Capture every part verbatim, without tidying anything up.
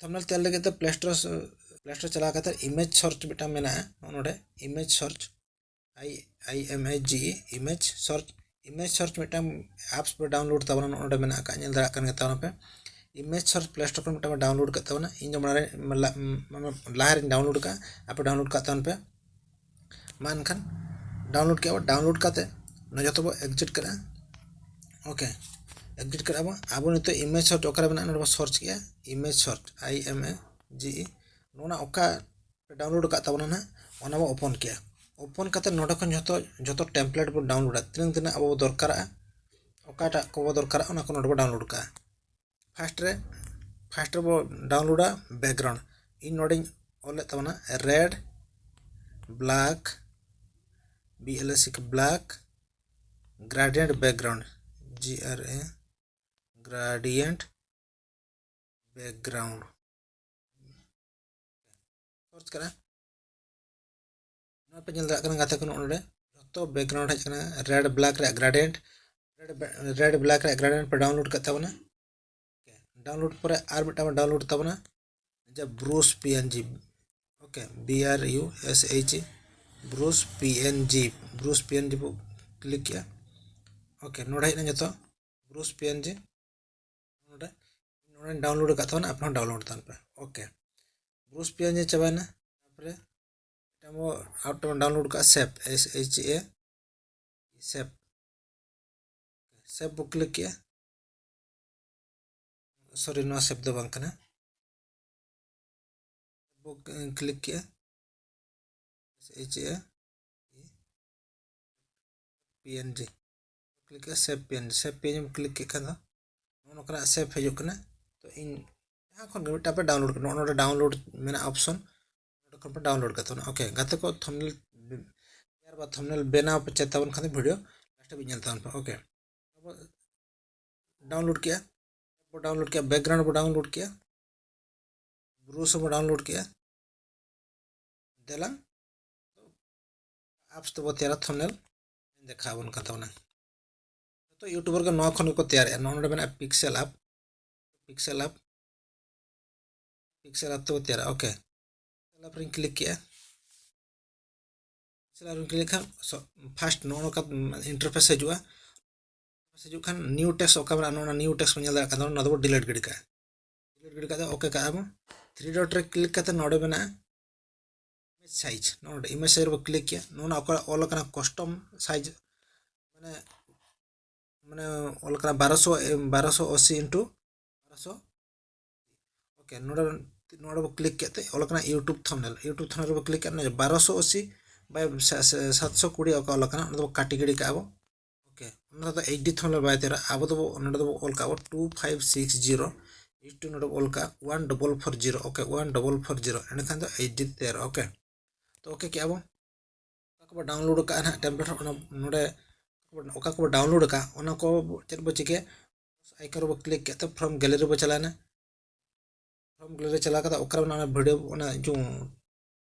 Thumbnail ᱛᱮᱭᱟᱨ ᱞᱟᱹᱜᱤᱫ ᱛᱮ Play Store, Play Store ᱪᱟᱞᱟᱣ ᱠᱟᱛᱮ image search ᱢᱤᱫᱴᱟᱝ ᱢᱮᱱᱟᱜᱼᱟ, ᱱᱚᱜᱼᱚ ᱱᱚᱰᱮ image search, I I M A G E, image search, image search ᱢᱤᱫᱴᱟᱝ apps ᱯᱮ download ᱛᱟᱵᱚᱱᱟ, ᱱᱚᱜᱼᱚ ᱱᱚᱰᱮ ᱢᱮᱱᱟᱜ ᱟᱠᱟᱫ, ᱧᱮᱞ ᱫᱟᱲᱮᱭᱟᱜ ᱠᱟᱱ ᱜᱮ ᱛᱟᱵᱚᱱᱟ ᱯᱮ, image search Play Store ᱠᱷᱚᱱ ᱢᱤᱫᱴᱟᱝ ᱯᱮ download ᱠᱟᱜ ᱛᱟᱵᱚᱱᱟ᱾ ᱤᱧ ᱫᱚ ᱢᱟᱲᱟᱝ ᱨᱮ ᱞᱟ-, ᱢᱟᱱᱮ ᱞᱟᱦᱟ ᱨᱮᱧ download ᱠᱟᱜᱼᱟ, ᱟᱯᱮ download ᱠᱟᱜ ᱛᱟᱵᱚᱱ ᱯᱮ᱾ ᱢᱟ ᱮᱱᱠᱷᱟᱱ download ᱠᱮᱜᱼᱟ ᱵᱚ, download ᱠᱟᱛᱮ ᱱᱚᱣᱟ ᱡᱚᱛᱚ ᱵᱚ exit ᱠᱟᱜᱼᱟ᱾ OK, exit ᱠᱟᱜᱼᱟ ᱵᱚ᱾ ᱟᱵᱚ ᱱᱤᱛᱚᱜ image search ᱚᱠᱟᱨᱮ ᱢᱮᱱᱟᱜᱼᱟ, ᱱᱚᱰᱮ ᱵᱚ search ᱠᱮᱜᱼᱟ, image search, I M A G E, ᱱᱚᱣᱟ ᱚᱠᱟ download ᱟᱠᱟᱫ ᱛᱟᱵᱚᱱᱟ ᱱᱟᱦᱟᱜ, ᱚᱱᱟ ᱵᱚ open ᱠᱮᱜᱼᱟ᱾ Open ᱠᱟᱛᱮ ᱱᱚᱰᱮ ᱠᱷᱚᱱ ᱡᱚᱛᱚ, ᱡᱚᱛᱚ template ᱵᱚ downloadᱟ, ᱛᱤᱱᱟᱹᱝ ᱛᱤᱱᱟᱹᱝ ᱟᱵᱚ ᱵᱚ ᱫᱚᱨᱠᱟᱨᱟᱜᱼᱟ, ᱚᱠᱟᱴᱟᱜ ᱠᱚᱵᱚ ᱫᱚᱨᱠᱟᱨᱟᱜᱼᱟ, ᱚᱱᱟ ᱠᱚ ᱱᱚᱰᱮ ᱵᱚ download ᱠᱟᱜᱼᱟ᱾ First ᱨᱮ, first ᱨᱮᱵᱚ downloadᱟ background᱾ ᱤᱧ ᱱᱚᱰᱮᱧ ᱚᱞᱮᱫ ᱛᱟᱵᱚᱱᱟ red black, B L A C K, black gradient background, G R A gradient background, search ᱠᱟᱱᱟ᱾ ᱱᱚᱣᱟ ᱯᱮ ᱧᱮᱞ ᱫᱟᱲᱮᱭᱟᱜ ᱠᱟᱱᱟ ᱜᱟᱛᱮ ᱠᱚ, ᱱᱚᱜᱼᱚ ᱱᱚᱰᱮ ᱡᱚᱛᱚ background ᱦᱮᱡ ᱟᱠᱟᱱᱟ, red black ᱨᱮᱭᱟᱜ gradient, red, red black ᱨᱮᱭᱟᱜ gradient ᱯᱮ download ᱠᱟᱜ ᱛᱟᱵᱚᱱᱟ᱾ OK, download ᱯᱚᱨᱮ ᱟᱨ ᱢᱤᱫᱴᱟᱝ download ᱛᱟᱵᱚᱱᱟ, ᱡᱮ Brush P N G, OK, B R U S H, Brush P N G, Brush P N G ᱵᱚ click ᱠᱮᱜᱼᱟ᱾ OK, ᱱᱚᱰᱮ ᱦᱮᱡ ᱮᱱᱟ ᱡᱚᱛᱚ Brush P N G, ᱱᱚᱰᱮ, ᱱᱚᱰᱮ download ᱟᱠᱟᱫ ᱛᱟᱵᱚᱱᱟ, ᱟᱯᱮ ᱦᱚᱸ download ᱛᱟᱵᱚᱱ ᱯᱮ᱾ OK, Brush P N G ᱪᱟᱵᱟᱭᱮᱱᱟ᱾ ᱛᱟᱨᱯᱚᱨᱮ ᱢᱤᱫᱴᱟᱝ ᱵᱚ, ᱟᱨ ᱢᱤᱫᱴᱟᱝ ᱵᱚ download ᱠᱟᱜᱼᱟ, shape, S H A, shape, shape ᱵᱚ click ᱠᱮᱜᱼᱟ᱾ Sorry, ᱱᱚᱣᱟ shape ᱫᱚ ᱵᱟᱝ ᱠᱟᱱᱟ᱾ ᱵᱚ click ᱠᱮᱜᱼᱟ, S H A P N G, click ᱠᱮᱜᱼᱟ, shape P N G, shape P N G ᱵᱚ click ᱠᱮᱫ ᱠᱷᱟᱱ ᱫᱚ ᱱᱚᱜᱼᱚ ᱱᱚᱝᱠᱟᱱᱟᱜ shape ᱦᱤᱡᱩᱜ ᱠᱟᱱᱟ᱾ ᱛᱚ ᱤᱧ ᱡᱟᱦᱟᱸ ᱠᱷᱚᱱ ᱜᱮ ᱢᱤᱫᱴᱟᱝ ᱯᱮ download ᱠᱟᱜᱼᱟ, ᱱᱚᱜᱼᱚ ᱱᱚᱰᱮ download ᱢᱮᱱᱟᱜᱼᱟ option, ᱱᱚᱰᱮ ᱠᱷᱚᱱ ᱯᱮ download ᱠᱟᱜ ᱛᱟᱵᱚᱱᱟ᱾ OK, ᱜᱟᱛᱮ ᱠᱚ, thumbnail ᱛᱮᱭᱟᱨ ᱵᱟ thumbnail ᱵᱮᱱᱟᱣ ᱯᱮ ᱪᱮᱫ ᱛᱟᱵᱚᱱ ᱠᱷᱟᱱ ᱫᱚ video last ᱦᱟᱹᱵᱤᱡ ᱧᱮᱞ ᱛᱟᱵᱚᱱ ᱯᱮ᱾ OK, ᱟᱵᱚ download ᱠᱮᱜᱼᱟ, ᱵᱚ download ᱠᱮᱜᱼᱟ, background ᱵᱚ download ᱠᱮᱜᱼᱟ, Brush ᱦᱚᱸᱵᱚ download ᱠᱮᱜᱼᱟ᱾ ᱫᱮᱞᱟᱝ apps ᱛᱮᱵᱚ ᱛᱮᱭᱟᱨᱟ, thumbnail ᱫᱮᱠᱷᱟᱣ ᱟᱵᱚᱱ ᱠᱟᱱ ᱛᱟᱵᱚᱱᱟ᱾ ᱡᱚᱛᱚ YouTuber ᱜᱮ ᱱᱚᱣᱟ ᱠᱷᱚᱱ ᱜᱮᱠᱚ ᱛᱮᱭᱟᱨᱮᱜᱼᱟ᱾ ᱱᱚᱜᱼᱚ ᱱᱚᱰᱮ ᱢᱮᱱᱟᱜᱼᱟ Pixel App, Pixel App, Pixel ᱟᱨ ᱛᱮᱵᱚ ᱛᱮᱭᱟᱨᱟ᱾ ᱳᱠᱮ, ᱛᱟᱨᱯᱚᱨᱮᱧ ᱠᱞᱤᱠ ᱠᱮᱜᱼᱟ᱾ ᱯᱤᱠᱥᱮᱞ ᱟᱨ ᱠᱞᱤᱠ ᱠᱷᱟᱱ ᱯᱷᱟᱥᱴ ᱱᱚᱜᱼᱚ ᱱᱚᱝᱠᱟ ᱤᱱᱴᱟᱨᱯᱷᱮᱥ ᱦᱤᱡᱩᱜᱼᱟ᱾ ᱦᱤᱡᱩᱜ ᱠᱷᱟᱱ ᱱᱤᱭᱩ ᱴᱮᱠᱥᱴ ᱚᱠᱟ ᱢᱮᱱᱟᱜᱼᱟ, ᱱᱚᱜᱼᱚ ᱱᱚᱣᱟ ᱱᱤᱭᱩ ᱴᱮᱠᱥᱴ ᱵᱚᱱ ᱧᱮᱞ ᱫᱟᱲᱮᱭᱟᱜ ᱠᱟᱱ ᱛᱟᱵᱚᱱᱟ, ᱱᱚᱣᱟ ᱫᱚᱵᱚ ᱰᱤᱞᱤᱴ ᱜᱤᱰᱤ ᱠᱟᱜᱼᱟ᱾ ᱰᱤᱞᱤᱴ ᱜᱤᱰᱤ ᱠᱟᱜ ᱫᱚ ᱳᱠᱮ ᱠᱟᱜᱼᱟ ᱵᱚᱱ᱾ ᱛᱷᱨᱤ ᱰᱚᱴ ᱨᱮ ᱠᱞᱤᱠ ᱠᱟᱛᱮ ᱱᱚᱰᱮ ᱢᱮᱱᱟᱜᱼᱟ ᱤᱢᱮᱡᱽ ᱥᱟᱭᱤᱡᱽ, ᱱᱚᱰᱮ ᱤᱢᱮᱡᱽ ᱥᱟᱭᱤᱡᱽ ᱨᱮᱵᱚ ᱠᱞᱤᱠ ᱠᱮᱜᱼᱟ᱾ ᱱᱚᱣᱟ ᱚᱠᱟ ᱚᱞ ᱟᱠᱟᱱᱟ ᱠᱟᱥᱴᱚᱢ ᱥᱟᱭᱤᱡᱽ, ᱢᱟᱱᱮ ᱢᱟᱱᱮ ᱚᱞ ᱟᱠᱟᱱᱟ ᱵᱟᱨᱚᱥᱚ ᱵᱟᱨᱚᱥᱚ ᱟᱥᱤ ᱤᱱᱴᱩ ᱵᱟᱨᱚᱥᱚ᱾ ᱳᱠᱮ, ᱱᱚᱰᱮ ᱱᱚᱰᱮ ᱵᱚ ᱠᱞᱤᱠ ᱠᱮᱫ ᱛᱮ ᱚᱞ ᱟᱠᱟᱱᱟ YouTube ᱛᱷᱟᱢᱵᱱᱮᱞ᱾ YouTube ᱛᱷᱟᱢᱵᱱᱮᱞ ᱨᱮᱵᱚ ᱠᱞᱤᱠ ᱠᱮᱫ, ᱵᱟᱨᱚᱥᱚ ᱟᱥᱤ ᱵᱟᱭ ᱥᱟᱛᱥᱚ ᱠᱩᱲᱤ ᱚᱠᱟ ᱚᱞ ᱟᱠᱟᱱᱟ, ᱚᱱᱟ ᱫᱚᱵᱚ ᱠᱟᱴ ᱜᱤᱰᱤ ᱠᱟᱜᱼᱟ ᱵᱚ᱾ ᱳᱠᱮ, ᱚᱱᱟ ᱫᱚ ᱮᱭᱤᱪ ᱰᱤ ᱛᱷᱟᱢᱵᱱᱮᱞ ᱵᱟᱭ ᱛᱮᱭᱟᱨᱟ᱾ ᱟᱵᱚ ᱫᱚᱵᱚ ᱱᱚᱰᱮ ᱫᱚᱵᱚ ᱚᱞ ᱠᱟᱜᱼᱟ ᱵᱚ two five six zero, into ᱱᱚᱰᱮ ᱵᱚ ᱚᱞ ᱠᱟᱜᱼᱟ one double four zero. Okay, one double four zero, ᱮᱸᱰᱮᱠᱷᱟᱱ ᱫᱚ ᱮᱭᱤᱪ ᱰᱤ ᱛᱮᱭᱟᱨᱚᱜᱼᱟ᱾ ᱳᱠᱮ, ᱛᱚ ᱳᱠᱮ ᱠᱮᱜᱼᱟ ᱵᱚ᱾ ᱚᱠᱟ ᱠᱚᱵᱚ ᱰᱟᱣᱩᱱᱞᱳᱰ ᱟᱠᱟᱫᱼᱟ ᱱᱟᱦᱟᱜ ᱴᱮᱢᱯᱞᱮᱴ, ᱚᱱᱟ ᱱᱚᱰᱮ ᱚᱠᱟ ᱠᱚᱵᱚ ᱰᱟᱣᱩᱱᱞᱳᱰ ᱟᱠᱟᱫᱼᱟ, ᱚᱱᱟ ᱠᱚ ᱪᱮᱫ ᱵᱚ ᱪᱤᱠᱟᱹᱭᱟ? ᱟᱭᱠᱚᱱ ᱨᱮᱵᱚ ᱠᱞᱤᱠ ᱠᱮᱫ ᱛᱮ ᱯᱷᱨᱚᱢ ᱜᱮᱞᱟᱨᱤ ᱨᱮᱵᱚ ᱪᱟᱞᱟᱣᱮᱱᱟ᱾ ᱯᱷᱨᱚᱢ ᱜᱮᱞᱟᱨᱤ ᱨᱮ ᱪᱟᱞᱟᱣ ᱠᱟᱛᱮ ᱚᱠᱟᱨᱮ ᱢᱮᱱᱟᱜᱼᱟ ᱚᱱᱟ ᱵᱷᱤᱰᱤᱭᱳ, ᱚᱱᱟ ᱡᱩ-,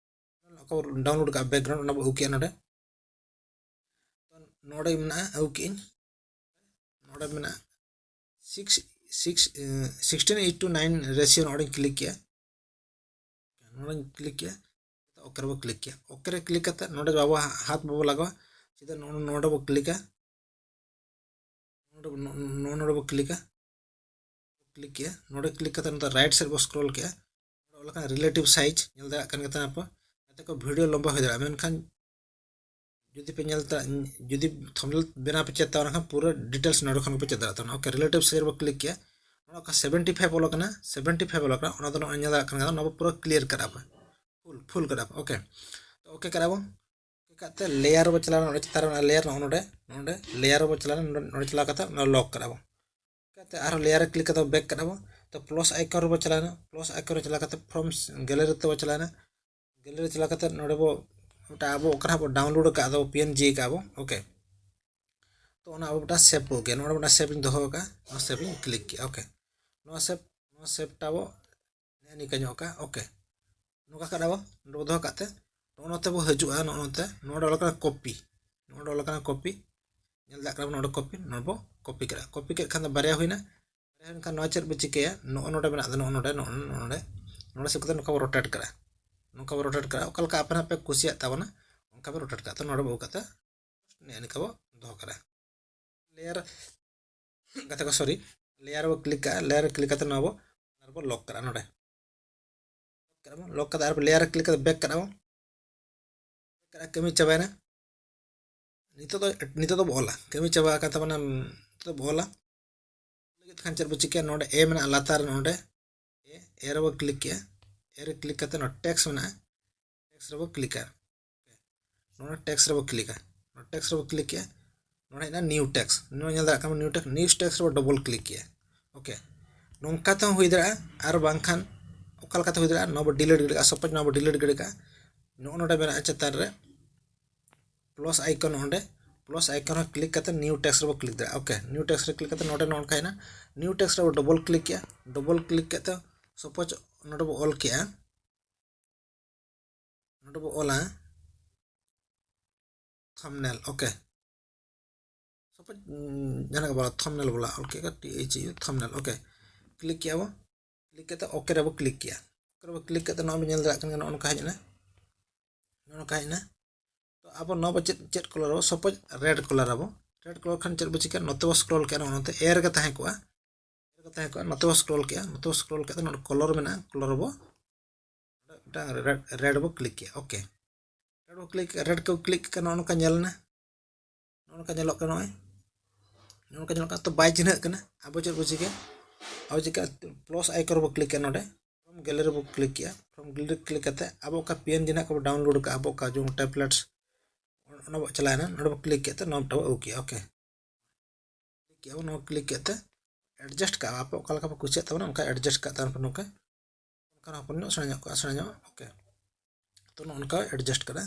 ᱚᱠᱟ ᱵᱚ ᱰᱟᱣᱩᱱᱞᱳᱰ ᱟᱠᱟᱫᱼᱟ ᱵᱮᱠᱜᱨᱟᱣᱩᱱᱰ, ᱚᱱᱟ ᱵᱚ ᱟᱹᱜᱩ ᱠᱮᱜᱼᱟ ᱱᱚᱰᱮ᱾ ᱛᱚ ᱱᱚᱰᱮ ᱢᱮᱱᱟᱜᱼᱟ, ᱟᱹᱜᱩ ᱠᱮᱜᱼᱟᱹᱧ᱾ ᱱᱚᱰᱮ ᱢᱮᱱᱟᱜᱼᱟ ᱥᱤᱠᱥ, ᱥᱤᱠᱥ, ᱮ, sixteen eight two nine ratio, ᱱᱚᱰᱮᱧ ᱠᱞᱤᱠ ᱠᱮᱜᱼᱟ᱾ ᱱᱚᱰᱮᱧ ᱠᱞᱤᱠ ᱠᱮᱜᱼᱟ, ᱳᱠᱮ ᱨᱮᱵᱚ ᱠᱞᱤᱠ ᱠᱮᱜᱼᱟ᱾ ᱳᱠᱮ ᱨᱮ ᱠᱞᱤᱠ ᱠᱟᱛᱮ ᱱᱚᱰᱮ ᱵᱟᱵᱚ ᱦᱟ-, ᱦᱟᱛ ᱵᱟᱵᱚ ᱞᱟᱜᱟᱣᱟ, ᱥᱤᱫᱷᱟᱹ ᱱᱚᱜᱼᱚ ᱱᱚᱰᱮ ᱵᱚ ᱠᱞᱤᱠᱟ᱾ ᱱᱚᱰᱮ ᱵᱚ, ᱱᱚ-, ᱱᱚ-, ᱱᱚᱰᱮ ᱵᱚ ᱠᱞᱤᱠᱟ᱾ ᱠᱞᱤᱠ ᱠᱮᱜᱼᱟ, ᱱᱚᱰᱮ ᱠᱞᱤᱠ ᱠᱟᱛᱮ ᱱᱚᱛᱮ ᱨᱟᱭᱤᱴ ᱥᱮᱫ ᱵᱚ ᱥᱠᱨᱚᱞ ᱠᱮᱜᱼᱟ᱾ ᱱᱚᱰᱮ ᱚᱞ ᱟᱠᱟᱱᱟ ᱨᱤᱞᱮᱴᱤᱵᱷ ᱥᱟᱭᱤᱡᱽ, ᱧᱮᱞ ᱫᱟᱲᱮᱭᱟᱜ ᱠᱟᱱ ᱜᱮ ᱛᱟᱦᱮᱱᱟ ᱯᱮ᱾ ᱡᱟᱛᱮ ᱠᱚ ᱵᱷᱤᱰᱤᱭᱳ ᱞᱚᱢᱵᱟ ᱦᱩᱭ ᱫᱟᱲᱮᱭᱟᱜᱼᱟ, ᱢᱮᱱᱠᱷᱟᱱ ᱡᱩᱫᱤ ᱯᱮ ᱧᱮᱞ ᱛᱟ-, ᱡᱩᱫᱤ ᱛᱷᱟᱢᱵᱱᱮᱞ ᱵᱮᱱᱟᱣ ᱯᱮ ᱪᱮᱫ ᱛᱟᱵᱚᱱᱟ ᱠᱷᱟᱱ ᱯᱩᱨᱟᱹ ᱰᱤᱴᱮᱞᱥ ᱱᱚᱰᱮ ᱠᱷᱚᱱ ᱜᱮᱯᱮ ᱪᱮᱫ ᱫᱟᱲᱮᱭᱟᱜ ᱛᱟᱵᱚᱱᱟ᱾ ᱳᱠᱮ, ᱨᱤᱞᱮᱴᱤᱵᱷ ᱥᱟᱭᱤᱡᱽ ᱨᱮᱵᱚ ᱠᱞᱤᱠ ᱠᱮᱜᱼᱟ᱾ ᱱᱚᱰᱮ ᱚᱠᱟ ᱥᱮᱵᱷᱮᱱᱴᱤ ᱯᱷᱟᱭᱤᱵᱷ ᱚᱞ ᱟᱠᱟᱱᱟ, ᱥᱮᱵᱷᱮᱱᱴᱤ ᱯᱷᱟᱭᱤᱵᱷ ᱚᱞ ᱟᱠᱟᱱᱟ, ᱚᱱᱟ ᱫᱚ ᱱᱚᱜᱼᱚᱭ ᱧᱮᱞ ᱫᱟᱲᱮᱭᱟᱜ ᱠᱟᱱ ᱜᱮᱭᱟ, ᱱᱚᱣᱟ ᱵᱚ ᱯᱩᱨᱟᱹ ᱠᱞᱤᱭᱟᱨ ᱠᱟᱜᱼᱟ ᱵᱚ, ᱯᱷᱩᱞ, ᱯᱷᱩᱞ ᱠᱟᱜᱼᱟ ᱵᱚ᱾ ᱳᱠᱮ, ᱛᱚ ᱳᱠᱮ ᱠᱟᱜᱼᱟ ᱵᱚ᱾ ᱳᱠᱮ ᱠᱟᱜ ᱛᱮ ᱞᱮᱭᱟᱨ ᱨᱮᱵᱚ ᱪᱟᱞᱟᱣ ᱮᱱᱟ, ᱱᱚᱰᱮ ᱪᱮᱛᱟᱱ ᱨᱮ ᱢᱮᱱᱟᱜᱼᱟ ᱞᱮᱭᱟᱨ, ᱱᱚᱜᱼᱚ ᱱᱚᱰᱮ, ᱱᱚᱰᱮ ᱞᱮᱭᱟᱨ ᱨᱮᱵᱚ ᱪᱟᱞᱟᱣ ᱮᱱᱟ, ᱱᱚᱰᱮ, ᱱᱚᱰᱮ ᱪᱟᱞᱟᱣ ᱠᱟᱛᱮ ᱱᱚᱰᱮ ᱞᱚᱠ ᱠᱟᱜᱼᱟ ᱵᱚ᱾ ᱠᱟᱛᱮ ᱟᱨᱦᱚᱸ ᱞᱮᱭᱟᱨ ᱨᱮ ᱠᱞᱤᱠ ᱠᱟᱛᱮ ᱵᱮᱠ ᱠᱟᱜᱼᱟ ᱵᱚ᱾ ᱛᱚ ᱯᱞᱟᱥ ᱟᱭᱠᱚᱱ ᱨᱮᱵᱚ ᱪᱟᱞᱟᱣ ᱮᱱᱟ, ᱯᱞᱟᱥ ᱟᱭᱠᱚᱱ ᱨᱮ ᱪᱟᱞᱟᱣ ᱠᱟᱛᱮ ᱯᱷᱨᱚᱢ ᱜᱮᱞᱟᱨᱤ ᱛᱮᱵᱚ ᱪᱟᱞᱟᱣ ᱮᱱᱟ᱾ ᱜᱮᱞᱟᱨᱤ ᱨᱮ ᱪᱟᱞᱟᱣ ᱠᱟᱛᱮ ᱱᱚᱰᱮ ᱵᱚ ᱢᱤᱫᱴᱟᱝ ᱟᱵᱚ ᱚᱠᱟᱴᱟᱜ ᱵᱚ ᱰᱟᱣᱩᱱᱞᱳᱰ ᱟᱠᱟᱫ ᱫᱚ, ᱯᱤ ᱮᱱ ᱡᱤ ᱟᱠᱟᱫ ᱵᱚ, ᱳᱠᱮ᱾ ᱛᱚ ᱚᱱᱟ ᱟᱵᱚ ᱢᱤᱫᱴᱟᱝ ᱥᱮᱵᱷ ᱵᱚ ᱟᱹᱜᱩᱭᱟ, ᱱᱚᱰᱮ ᱢᱤᱫᱴᱟᱝ ᱥᱮᱵᱷ ᱤᱧ ᱫᱚᱦᱚ ᱟᱠᱟᱫᱼᱟ, ᱱᱚᱣᱟ ᱥᱮᱵᱷ ᱤᱧ ᱠᱞᱤᱠ ᱠᱮᱜᱼᱟ, ᱳᱠᱮ᱾ ᱱᱚᱣᱟ ᱥᱮᱵᱷ, ᱱᱚᱣᱟ ᱥᱮᱵᱷ ᱴᱟ ᱵᱚ ᱱᱮᱜᱼᱮ ᱱᱤᱝᱠᱟᱹ ᱧᱚᱜ ᱟᱠᱟᱫᱼᱟ, ᱳᱠᱮ᱾ ᱱᱚᱝᱠᱟ ᱠᱟᱜ ᱟᱵᱚ, ᱱᱚᱰᱮ ᱵᱚ ᱫᱚᱦᱚ ᱠᱟᱜ ᱛᱮ, ᱱᱚᱜᱼᱚ ᱱᱚᱛᱮ ᱵᱚ ᱦᱤᱡᱩᱜᱼᱟ, ᱱᱚᱜᱼᱚ ᱱᱚᱛᱮ, ᱱᱚᱰᱮ ᱚᱞ ᱟᱠᱟᱱᱟ ᱠᱚᱯᱤ, ᱱᱚᱰᱮ ᱚᱞ ᱟᱠᱟᱱᱟ ᱠᱚᱯᱤ, ᱧᱮᱞ ᱫᱟᱲᱮᱭᱟᱜ ᱠᱟᱱᱟ ᱵᱚᱱ ᱱᱚᱰᱮ ᱠᱚᱯᱤ, ᱱᱚᱰᱮ ᱵᱚ ᱠᱚᱯᱤ ᱠᱮᱫᱟ᱾ ᱠᱚᱯᱤ ᱠᱮᱫ ᱠᱷᱟᱱ ᱫᱚ ᱵᱟᱨᱭᱟ ᱦᱩᱭᱱᱟ᱾ ᱵᱟᱨᱭᱟ ᱦᱩᱭᱮᱱ ᱠᱷᱟᱱ ᱱᱚᱣᱟ ᱪᱮᱫ ᱵᱚ ᱪᱤᱠᱟᱹᱭᱟ? ᱱᱚᱜᱼᱚ ᱱᱚᱰᱮ ᱢᱮᱱᱟᱜ ᱫᱚ, ᱱᱚᱜᱼᱚ ᱱᱚᱰᱮ, ᱱᱚᱜᱼᱚ ᱱᱚᱰᱮ, ᱱᱚᱰᱮ ᱥᱮᱵᱷ ᱠᱟᱛᱮ ᱱᱚᱝᱠᱟ ᱵᱚ ᱨᱳᱴᱮᱴ ᱠᱟᱜᱼᱟ᱾ ᱱᱚᱝᱠᱟ ᱵᱚ ᱨᱳᱴᱮᱴ ᱠᱟᱜᱼᱟ, ᱚᱠᱟ ᱞᱮᱠᱟ ᱟᱯᱮ ᱱᱟᱦᱟᱜ ᱯᱮ ᱠᱩᱥᱤᱭᱟᱜ ᱛᱟᱵᱚᱱᱟ ᱚᱱᱠᱟ ᱯᱮ ᱨᱳᱴᱮᱴ ᱠᱟᱜᱼᱟ᱾ ᱛᱚ ᱱᱚᱰᱮ ᱵᱚ ᱟᱹᱜᱩ ᱠᱟᱛᱮ ᱱᱮᱜᱼᱮ ᱱᱤᱝᱠᱟ ᱵᱚ ᱫᱚᱦᱚ ᱠᱟᱜᱼᱟ᱾ ᱞᱮᱭᱟᱨ ᱠᱟᱛᱮ ᱠᱚ, ᱥᱚᱨᱤ, ᱞᱮᱭᱟᱨ ᱵᱚ ᱠᱞᱤᱠ ᱠᱟᱜᱼᱟ᱾ ᱞᱮᱭᱟᱨ ᱠᱞᱤᱠ ᱠᱟᱛᱮ ᱱᱚᱣᱟ ᱵᱚ ᱟᱨ ᱵᱚ ᱞᱚᱠ ᱠᱟᱜᱼᱟ᱾ ᱱᱚᱰᱮ ᱞᱚᱠ ᱠᱟᱜᱼᱟ, ᱟᱨ ᱞᱮᱭᱟᱨ ᱠᱞᱤᱠ ᱠᱟᱛᱮ ᱵᱮᱠ ᱠᱟᱜᱼᱟ ᱵᱚ᱾ ᱵᱮᱠ ᱠᱟᱜᱼᱟ, ᱠᱟᱹᱢᱤ ᱪᱟᱵᱟᱭᱮᱱᱟ᱾ ᱱᱤᱛᱚᱜ ᱫᱚ, ᱱᱤᱛᱚᱜ ᱫᱚ ᱵᱚ ᱚᱞᱟ, ᱠᱟᱹᱢᱤ ᱪᱟᱵᱟ ᱟᱠᱟᱱ ᱛᱟᱵᱚᱱᱟ᱾ ᱱᱤᱛᱚᱜ ᱫᱚ ᱵᱚ ᱚᱞᱟ᱾ ᱞᱟᱹᱜᱤᱫ ᱠᱷᱟᱱ ᱪᱮᱫ ᱵᱚ ᱪᱤᱠᱟᱹᱭᱟ? ᱱᱚᱰᱮ ᱮ ᱢᱮᱱᱟᱜᱼᱟ ᱞᱟᱛᱟᱨ ᱨᱮ, ᱱᱚᱰᱮ ᱮ, ᱮ ᱨᱮᱵᱚ ᱠᱞᱤᱠ ᱠᱮᱜᱼᱟ᱾ ᱮ ᱨᱮ ᱠᱞᱤᱠ ᱠᱟᱛᱮ ᱱᱚᱰᱮ ᱴᱮᱠᱥᱴ ᱢᱮᱱᱟᱜᱼᱟ, ᱴᱮᱠᱥᱴ ᱨᱮᱵᱚ ᱠᱞᱤᱠᱟ᱾ ᱱᱚᱰᱮ ᱴᱮᱠᱥᱴ ᱨᱮᱵᱚ ᱠᱞᱤᱠᱟ᱾ ᱱᱚᱰᱮ ᱴᱮᱠᱥᱴ ᱨᱮᱵᱚ ᱠᱞᱤᱠ ᱠᱮᱜᱼᱟ᱾ ᱱᱚᱰᱮ ᱦᱮᱡ ᱮᱱᱟ ᱱᱤᱭᱩ ᱴᱮᱠᱥᱴ᱾ ᱱᱚᱣᱟ ᱧᱮᱞ ᱫᱟᱲᱮᱭᱟᱜ ᱠᱟᱱᱟ ᱱᱤᱭᱩ ᱴᱮᱠᱥᱴ᱾ ᱱᱤᱭᱩ ᱴᱮᱠᱥᱴ ᱨᱮᱵᱚ ᱰᱚᱵᱚᱞ ᱠᱞᱤᱠ ᱠᱮᱜᱼᱟ᱾ ᱳᱠᱮ, ᱱᱚᱝᱠᱟ ᱛᱮᱦᱚᱸ ᱦᱩᱭ ᱫᱟᱲᱮᱭᱟᱜᱼᱟ, ᱟᱨ ᱵᱟᱝᱠᱷᱟᱱ ᱚᱠᱟ ᱞᱮᱠᱟᱛᱮ ᱦᱩᱭ ᱫᱟᱲᱮᱭᱟᱜᱼᱟ? ᱱᱚᱣᱟ ᱵᱚ ᱰᱤᱞᱤᱴ ᱜᱤᱰᱤ ᱠᱟᱜᱼᱟ᱾ ᱥᱟᱯᱳᱡᱽ ᱱᱚᱣᱟ ᱵᱚ ᱰᱤᱞᱤᱴ ᱜᱤᱰᱤ ᱠᱟᱜᱼᱟ᱾ ᱱᱚᱜᱼᱚ ᱱᱚᱰᱮ ᱢᱮᱱᱟᱜᱼᱟ ᱪᱮᱛᱟᱱ ᱨᱮ ᱯᱞᱟᱥ ᱟᱭᱠᱚᱱ, ᱚᱸᱰᱮ ᱯᱞᱟᱥ ᱟᱭᱠᱚᱱ ᱨᱮ ᱠᱞᱤᱠ ᱠᱟᱛᱮ ᱱᱤᱭᱩ ᱴᱮᱠᱥᱴ ᱨᱮᱵᱚ ᱠᱞᱤᱠ ᱫᱟᱲᱮᱭᱟᱜᱼᱟ᱾ ᱳᱠᱮ, ᱱᱤᱭᱩ ᱴᱮᱠᱥᱴ ᱨᱮ ᱠᱞᱤᱠ ᱠᱟᱛᱮ ᱱᱚᱰᱮ ᱱᱚᱜᱼᱚ ᱱᱚᱝᱠᱟ ᱦᱮᱡ ᱮᱱᱟ᱾ ᱱᱤᱭᱩ ᱴᱮᱠᱥᱴ ᱨᱮᱵᱚ ᱰᱚᱵᱚᱞ ᱠᱞᱤᱠ ᱠᱮᱜᱼᱟ᱾ ᱰᱚᱵᱚᱞ ᱠᱞᱤᱠ ᱠᱟᱛᱮ ᱥᱟᱯᱳᱡᱽ ᱱᱚᱰᱮ ᱵᱚ ᱚᱞ ᱠᱮᱜᱼᱟ, ᱱᱚᱰᱮ ᱵᱚ ᱚᱞᱟ ᱛᱷᱟᱢᱵᱱᱮᱞ᱾ ᱳᱠᱮ, ᱥᱟᱯᱳᱡᱽ ᱡᱟᱦᱟᱱᱟᱜ ᱜᱮ ᱵᱚᱞᱟ, ᱛᱷᱟᱢᱵᱱᱮᱞ ᱵᱚᱞᱟ, ᱚᱞ ᱠᱮᱜᱼᱟ T H U, thumbnail. Okay, click ᱠᱮᱜᱼᱟ ᱵᱚ᱾ ᱠᱞᱤᱠ ᱠᱟᱛᱮ ᱳᱠᱮ ᱨᱮᱵᱚ ᱠᱞᱤᱠ ᱠᱮᱜᱼᱟ᱾ ᱳᱠᱮ ᱨᱮᱵᱚ ᱠᱞᱤᱠ ᱠᱟᱛᱮ ᱱᱚᱣᱟ ᱵᱚ ᱧᱮᱞ ᱫᱟᱲᱮᱭᱟᱜ ᱠᱟᱱ ᱜᱮᱭᱟ, ᱱᱚᱜᱼᱚ ᱱᱚᱝᱠᱟ ᱦᱮᱡ ᱮᱱᱟ, ᱱᱚᱜᱼᱚ ᱱᱚᱝᱠᱟ ᱦᱮᱡ ᱮᱱᱟ᱾ ᱛᱚ ᱟᱵᱚ ᱱᱚᱣᱟ ᱵᱚ ᱪᱮᱫ, ᱪᱮᱫ ᱠᱚᱞᱚᱨ ᱟᱵᱚ? ᱥᱟᱯᱳᱡᱽ ᱨᱮᱰ ᱠᱚᱞᱚᱨ ᱟᱵᱚ᱾ ᱨᱮᱰ ᱠᱚᱞᱚᱨ ᱠᱷᱟᱱ ᱪᱮᱫ ᱵᱚ ᱪᱤᱠᱟᱹᱭᱟ? ᱱᱚᱛᱮ ᱵᱚ ᱥᱠᱨᱚᱞ ᱠᱮᱜᱼᱟ, ᱱᱚᱜᱼᱚ ᱱᱚᱛᱮ ᱮ ᱨᱮᱜᱮ ᱛᱟᱦᱮᱸ ᱠᱚᱜᱼᱟ, ᱮ ᱨᱮᱜᱮ ᱛᱟᱦᱮᱸ ᱠᱚᱜᱼᱟ᱾ ᱱᱚᱛᱮ ᱵᱚ ᱥᱠᱨᱚᱞ ᱠᱮᱜᱼᱟ, ᱱᱚᱛᱮ ᱵᱚ ᱥᱠᱨᱚᱞ ᱠᱮᱜᱼᱟ, ᱱᱚᱰᱮ ᱠᱚᱞᱚᱨ ᱢᱮᱱᱟᱜᱼᱟ, ᱠᱚᱞᱚᱨ ᱟᱵᱚ ᱢᱤᱫᱴᱟᱝ ᱨᱮᱰ, ᱨᱮᱰ ᱵᱚ ᱠᱞᱤᱠ ᱠᱮᱜᱼᱟ᱾ ᱳᱠᱮ, ᱨᱮᱰ ᱵᱚ ᱠᱞᱤᱠ, ᱨᱮᱰ ᱠᱚ ᱠᱞᱤᱠ ᱠᱮᱜᱼᱟ, ᱱᱚᱜᱼᱚ ᱱᱚᱝᱠᱟ ᱧᱮᱞ ᱮᱱᱟ, ᱱᱚᱜᱼᱚ ᱱᱚᱝᱠᱟ ᱧᱮᱞᱚᱜ ᱠᱟᱱᱟ, ᱱᱚᱜᱼᱚᱭ ᱱᱚᱜᱼᱚ ᱱᱚᱝᱠᱟ ᱧᱮᱞᱚᱜ ᱠᱟᱱᱟ᱾ ᱛᱚ ᱵᱟᱭ ᱪᱤᱱᱦᱟᱹᱜ ᱠᱟᱱᱟ᱾ ᱟᱵᱚ ᱪᱮᱫ ᱵᱚ ᱪᱤᱠᱟᱹᱭᱟ? ᱟᱵᱚ ᱪᱤᱠᱟᱹ, ᱯᱞᱟᱥ ᱟᱭᱠᱚᱱ ᱨᱮᱵᱚ ᱠᱞᱤᱠ ᱠᱮᱜᱼᱟ, ᱱᱚᱰᱮ ᱯᱷᱨᱚᱢ ᱜᱮᱞᱟᱨᱤ ᱨᱮᱵᱚ ᱠᱞᱤᱠ ᱠᱮᱜᱼᱟ᱾ ᱯᱷᱨᱚᱢ ᱜᱮᱞᱟᱨᱤ ᱠᱞᱤᱠ ᱠᱟᱛᱮ ᱟᱵᱚ ᱚᱠᱟ ᱯᱤ ᱮᱱ ᱡᱤ ᱱᱟᱦᱟᱜ ᱠᱚᱵᱚ ᱰᱟᱣᱩᱱᱞᱳᱰ ᱠᱟᱜᱼᱟ, ᱟᱵᱚ ᱚᱠᱟ ᱡᱮᱢᱚᱱ ᱴᱮᱢᱯᱞᱮᱴᱥ, ᱚᱱᱟ ᱵᱚ ᱪᱟᱞᱟᱣᱮᱱᱟ, ᱱᱚᱰᱮ ᱵᱚ ᱠᱞᱤᱠ ᱠᱮᱫ ᱛᱮ ᱱᱚᱣᱟ ᱢᱤᱫᱴᱟᱝ ᱵᱚ ᱟᱹᱜᱩ ᱠᱮᱜᱼᱟ᱾ ᱳᱠᱮ, ᱠᱞᱤᱠ ᱠᱮᱜᱼᱟ ᱵᱚ, ᱱᱚᱣᱟ ᱠᱞᱤᱠ ᱠᱮᱫ ᱛᱮ ᱮᱰᱡᱟᱥᱴ ᱠᱟᱜᱼᱟ, ᱟᱯᱮ ᱚᱠᱟ ᱞᱮᱠᱟ ᱯᱮ ᱠᱩᱥᱤᱭᱟᱜ ᱛᱟᱵᱚᱱᱟ ᱚᱱᱠᱟ ᱮᱰᱡᱟᱥᱴ ᱠᱟᱜ ᱛᱟᱵᱚᱱ ᱯᱮ᱾ ᱱᱚᱝᱠᱟ ᱚᱱᱠᱟ ᱦᱚᱯᱚᱱ ᱧᱚᱜ, ᱥᱮᱬᱟ ᱧᱚᱜ ᱠᱟᱜᱼᱟ, ᱥᱮᱬᱟ ᱧᱚᱜ᱾ ᱳᱠᱮ, ᱛᱚ ᱱᱚᱜᱼᱚ ᱱᱚᱝᱠᱟ ᱮᱰᱡᱟᱥᱴ ᱠᱟᱫᱟ᱾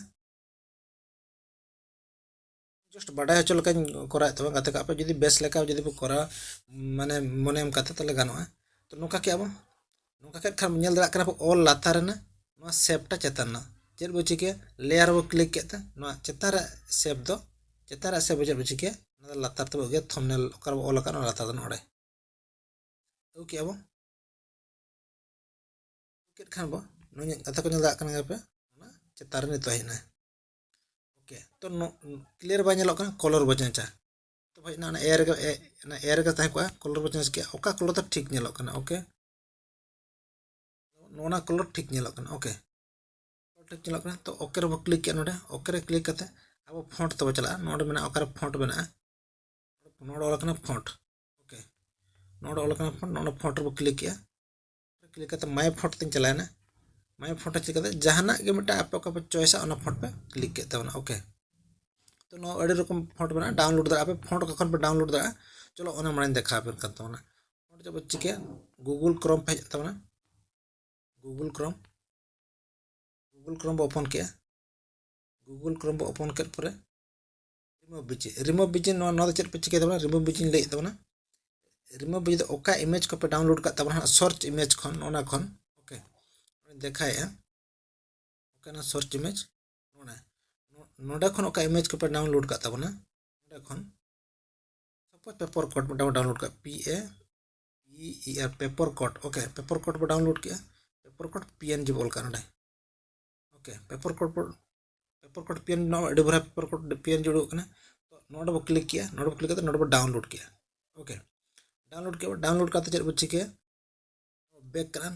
ᱡᱟᱥᱴ ᱵᱟᱰᱟᱭ ᱦᱚᱪᱚ ᱞᱮᱠᱟᱧ ᱠᱚᱨᱟᱣᱮᱫ ᱛᱟᱵᱚᱱᱟ ᱜᱟᱛᱮ ᱠᱚ, ᱟᱯᱮ ᱡᱩᱫᱤ ᱵᱮᱥ ᱞᱮᱠᱟ ᱡᱩᱫᱤ ᱯᱮ ᱠᱚᱨᱟᱣᱟ, ᱢᱟᱱᱮ ᱢᱚᱱᱮ ᱮᱢ ᱠᱟᱛᱮ, ᱛᱟᱦᱚᱞᱮ ᱜᱟᱱᱚᱜᱼᱟ᱾ ᱛᱚ ᱱᱚᱝᱠᱟ ᱠᱮᱜᱼᱟ ᱵᱚ, ᱱᱚᱝᱠᱟ ᱠᱮᱫ ᱠᱷᱟᱱ ᱧᱮᱞ ᱫᱟᱲᱮᱭᱟᱜ ᱠᱟᱱᱟ ᱯᱮ ᱚᱞ ᱞᱟᱛᱟᱨ ᱨᱮᱱᱟᱜ ᱱᱚᱣᱟ ᱥᱮᱯᱴᱟ ᱪᱮᱛᱟᱱ ᱨᱮᱱᱟᱜ᱾ ᱪᱮᱫ ᱵᱚ ᱪᱤᱠᱟᱹᱭᱟ? ᱞᱮᱭᱟᱨ ᱵᱚ ᱠᱞᱤᱠ ᱠᱮᱫ ᱛᱮ ᱱᱚᱣᱟ ᱪᱮᱛᱟᱱ ᱨᱮ ᱥᱮᱯ ᱫᱚ, ᱪᱮᱛᱟᱱ ᱨᱮ ᱥᱮᱯ ᱵᱚ ᱪᱮᱫ ᱵᱚ ᱪᱤᱠᱟᱹᱭᱟ? ᱚᱱᱟ ᱫᱚ ᱞᱟᱛᱟᱨ ᱛᱮᱵᱚ ᱟᱹᱜᱩᱭᱟ, ᱛᱷᱟᱢᱵᱱᱮᱞ ᱚᱠᱟ ᱨᱮᱵᱚ ᱚᱞ ᱟᱠᱟᱫ ᱚᱱᱟ ᱞᱟᱛᱟᱨ ᱫᱚ ᱱᱚᱰᱮ᱾ ᱟᱹᱜᱩ ᱠᱮᱜᱼᱟ ᱵᱚ᱾ ᱠᱮᱫ ᱠᱷᱟᱱ ᱵᱚ, ᱱᱚᱣᱟ ᱠᱟᱛᱷᱟ ᱠᱚ ᱧᱮᱞ ᱫᱟᱲᱮᱭᱟᱜ ᱠᱟᱱ ᱜᱮᱭᱟ ᱯᱮ, ᱚᱱᱟ ᱪᱮᱛᱟᱱ ᱨᱮ ᱱᱤᱛᱚᱜ ᱦᱮᱡ ᱮᱱᱟ᱾ ᱳᱠᱮ, ᱛᱚ ᱱᱚ-, ᱠᱞᱤᱭᱟᱨ ᱵᱟᱭ ᱧᱮᱞᱚᱜ ᱠᱟᱱᱟ, ᱠᱚᱞᱚᱨ ᱵᱚ ᱪᱮᱧᱡᱟ᱾ ᱛᱚ ᱵᱷᱟᱭ, ᱚᱱᱟ, ᱚᱱᱟ ᱮ ᱨᱮᱜᱮ, ᱮ, ᱚᱱᱟ ᱮ ᱨᱮᱜᱮ ᱛᱟᱦᱮᱸ ᱠᱚᱜᱼᱟ, ᱠᱚᱞᱚᱨ ᱵᱚ ᱪᱮᱧᱡᱽ ᱠᱮᱜᱼᱟ᱾ ᱚᱠᱟ ᱠᱚᱞᱚᱨ ᱫᱚ ᱴᱷᱤᱠ ᱧᱮᱞᱚᱜ ᱠᱟᱱᱟ? ᱳᱠᱮ, ᱱᱚᱜᱼᱚ ᱱᱟ ᱠᱚᱞᱚᱨ ᱴᱷᱤᱠ ᱧᱮᱞᱚᱜ ᱠᱟᱱᱟ᱾ ᱳᱠᱮ, ᱠᱚᱞᱚᱨ ᱴᱷᱤᱠ ᱧᱮᱞᱚᱜ ᱠᱟᱱᱟ᱾ ᱛᱚ ᱳᱠᱮ ᱨᱮᱵᱚ ᱠᱞᱤᱠ ᱠᱮᱜᱼᱟ ᱱᱚᱰᱮ᱾ ᱳᱠᱮ ᱨᱮ ᱠᱞᱤᱠ ᱠᱟᱛᱮ ᱟᱵᱚ ᱯᱷᱚᱱᱴ ᱛᱮᱵᱚ ᱪᱟᱞᱟᱜᱼᱟ᱾ ᱱᱚᱰᱮ ᱢᱮᱱᱟᱜᱼᱟ, ᱚᱠᱟᱨᱮ ᱯᱷᱚᱱᱴ ᱢᱮᱱᱟᱜᱼᱟ, ᱱᱚᱰᱮ ᱚᱞ ᱟᱠᱟᱱᱟ ᱯᱷᱚᱱᱴ᱾ ᱳᱠᱮ, ᱱᱚᱰᱮ ᱚᱞ ᱟᱠᱟᱱᱟ ᱯᱷᱚᱱᱴ, ᱱᱚᱰᱮ ᱯᱷᱚᱱᱴ ᱨᱮᱵᱚ ᱠᱞᱤᱠ ᱠᱮᱜᱼᱟ᱾ ᱠᱞᱤᱠ ᱠᱟᱛᱮ ᱢᱟᱭ ᱯᱷᱚᱱᱴ ᱛᱤᱧ ᱪᱟᱞᱟᱣᱮᱱᱟ᱾ ᱢᱟᱭ ᱯᱷᱚᱱᱴ ᱨᱮ ᱠᱞᱤᱠ ᱠᱟᱛᱮ ᱡᱟᱦᱟᱱᱟᱜ ᱜᱮ ᱢᱤᱫᱴᱟᱝ ᱟᱯᱮ ᱚᱠᱟ ᱯᱮ ᱪᱚᱭᱮᱥᱟ, ᱚᱱᱟ ᱯᱷᱚᱱᱴ ᱯᱮ ᱠᱞᱤᱠ ᱠᱮᱫ ᱛᱟᱵᱚᱱᱟ᱾ ᱳᱠᱮ, ᱛᱚ ᱱᱚᱣᱟ ᱟᱹᱰᱤ ᱨᱚᱠᱚᱢ ᱯᱷᱚᱱᱴ ᱢᱮᱱᱟᱜᱼᱟ, ᱰᱟᱣᱩᱱᱞᱳᱰ ᱫᱟᱲᱮᱭᱟᱜᱼᱟ ᱯᱮ, ᱯᱷᱚᱱᱴ ᱚᱠᱟ ᱠᱷᱚᱱ ᱯᱮ ᱰᱟᱣᱩᱱᱞᱳᱰ ᱫᱟᱲᱮᱭᱟᱜᱼᱟ, ᱪᱚᱞᱚ ᱚᱱᱟ ᱢᱟᱲᱟᱝ ᱫᱮᱠᱷᱟᱣ ᱟᱯᱮ ᱠᱟᱱ ᱛᱟᱵᱚᱱᱟ᱾ ᱯᱷᱚᱱᱴ ᱪᱮᱫ ᱵᱚ ᱪᱤᱠᱟᱹᱭᱟ, ᱜᱩᱜᱩᱞ ᱠᱨᱳᱢ ᱯᱮ ᱦᱮᱡ ᱛᱟᱵᱚᱱᱟ, ᱜᱩᱜᱩᱞ ᱠᱨᱳᱢ, ᱜᱩᱜᱩᱞ ᱠᱨᱳᱢ ᱵᱚ ᱳᱯᱮᱱ ᱠᱮᱜᱼᱟ᱾ ᱜᱩᱜᱩᱞ ᱠᱨᱳᱢ ᱵᱚ ᱳᱯᱮᱱ ᱠᱮᱫ ᱯᱚᱨᱮ ᱨᱤᱢᱩᱵᱷ ᱵᱤᱡᱤ, ᱨᱤᱢᱩᱵᱷ ᱵᱤᱡᱤ ᱱᱚᱣᱟ, ᱱᱚᱣᱟ ᱫᱚ ᱪᱮᱫ ᱯᱮ ᱪᱤᱠᱟᱹᱭ ᱛᱟᱵᱚᱱᱟ? ᱨᱤᱢᱩᱵᱷ ᱵᱤᱡᱤᱧ ᱞᱟᱹᱭᱮᱫ ᱛᱟᱵᱚᱱᱟ᱾ ᱨᱤᱢᱩᱵᱷ ᱵᱤᱡᱤ ᱫᱚ ᱚᱠᱟ ᱤᱢᱮᱡᱽ ᱠᱚᱯᱮ ᱰᱟᱣᱩᱱᱞᱳᱰ ᱠᱟᱜ ᱛᱟᱵᱚᱱᱟ ᱦᱟᱸᱜ, ᱥᱟᱨᱪ ᱤᱢᱮᱡᱽ ᱠᱷᱚᱱ, ᱱᱚᱜᱼᱚ ᱱᱟ ᱠᱷᱚᱱ᱾ ᱳᱠᱮ, ᱫᱮᱠᱷᱟᱭᱮᱫᱼᱟ᱾ ᱳᱠᱮ, ᱚᱱᱟ ᱥᱟᱨᱪ ᱤᱢᱮᱡᱽ ᱱᱚᱰᱮ, ᱱᱚ-, ᱱᱚᱰᱮ ᱠᱷᱚᱱ ᱚᱠᱟ ᱤᱢᱮᱡᱽ ᱠᱚᱯᱮ ᱰᱟᱣᱩᱱᱞᱳᱰ ᱠᱟᱜ ᱛᱟᱵᱚᱱᱟ, ᱱᱚᱰᱮ ᱠᱷᱚᱱ ᱥᱟᱯᱳᱡᱽ ᱯᱮᱯᱟᱨ ᱠᱚᱴ ᱢᱤᱫᱴᱟᱝ ᱵᱚ ᱰᱟᱣᱩᱱᱞᱳᱰ ᱠᱟᱜᱼᱟ, P A P E R, paper court. Okay, paper court ᱵᱚ ᱰᱟᱣᱩᱱᱞᱳᱰ ᱠᱮᱜᱼᱟ, ᱯᱮᱯᱟᱨ ᱠᱚᱴ ᱯᱤ ᱮᱱ ᱡᱤ ᱵᱚ ᱚᱞ ᱠᱟᱜᱼᱟ ᱱᱚᱰᱮ᱾ ᱳᱠᱮ, ᱯᱮᱯᱟᱨ ᱠᱚᱴ ᱵᱚ, ᱯᱮᱯᱟᱨ ᱠᱚᱴ ᱯᱤ ᱮᱱ ᱡᱤ ᱱᱚᱣᱟ ᱟᱹᱰᱤ ᱵᱷᱚᱨᱟ ᱯᱮᱯᱟᱨ ᱠᱚᱴ ᱯᱤ ᱮᱱ ᱡᱤ ᱩᱰᱩᱠ ᱠᱟᱱᱟ᱾ ᱛᱚ ᱱᱚᱰᱮ ᱵᱚ ᱠᱞᱤᱠ ᱠᱮᱜᱼᱟ, ᱱᱚᱰᱮ ᱵᱚ ᱠᱞᱤᱠ ᱠᱟᱛᱮ ᱱᱚᱰᱮ ᱵᱚ ᱰᱟᱣᱩᱱᱞᱳᱰ ᱠᱮᱜᱼᱟ᱾ ᱳᱠᱮ, ᱰᱟᱣᱩᱱᱞᱳᱰ ᱠᱮᱜᱼᱟ ᱵᱚ, ᱰᱟᱣᱩᱱᱞᱳᱰ ᱠᱟᱛᱮ ᱪᱮᱫ ᱵᱚ ᱪᱤᱠᱟᱹᱭᱟ? ᱵᱮᱠ ᱠᱟᱜᱼᱟ,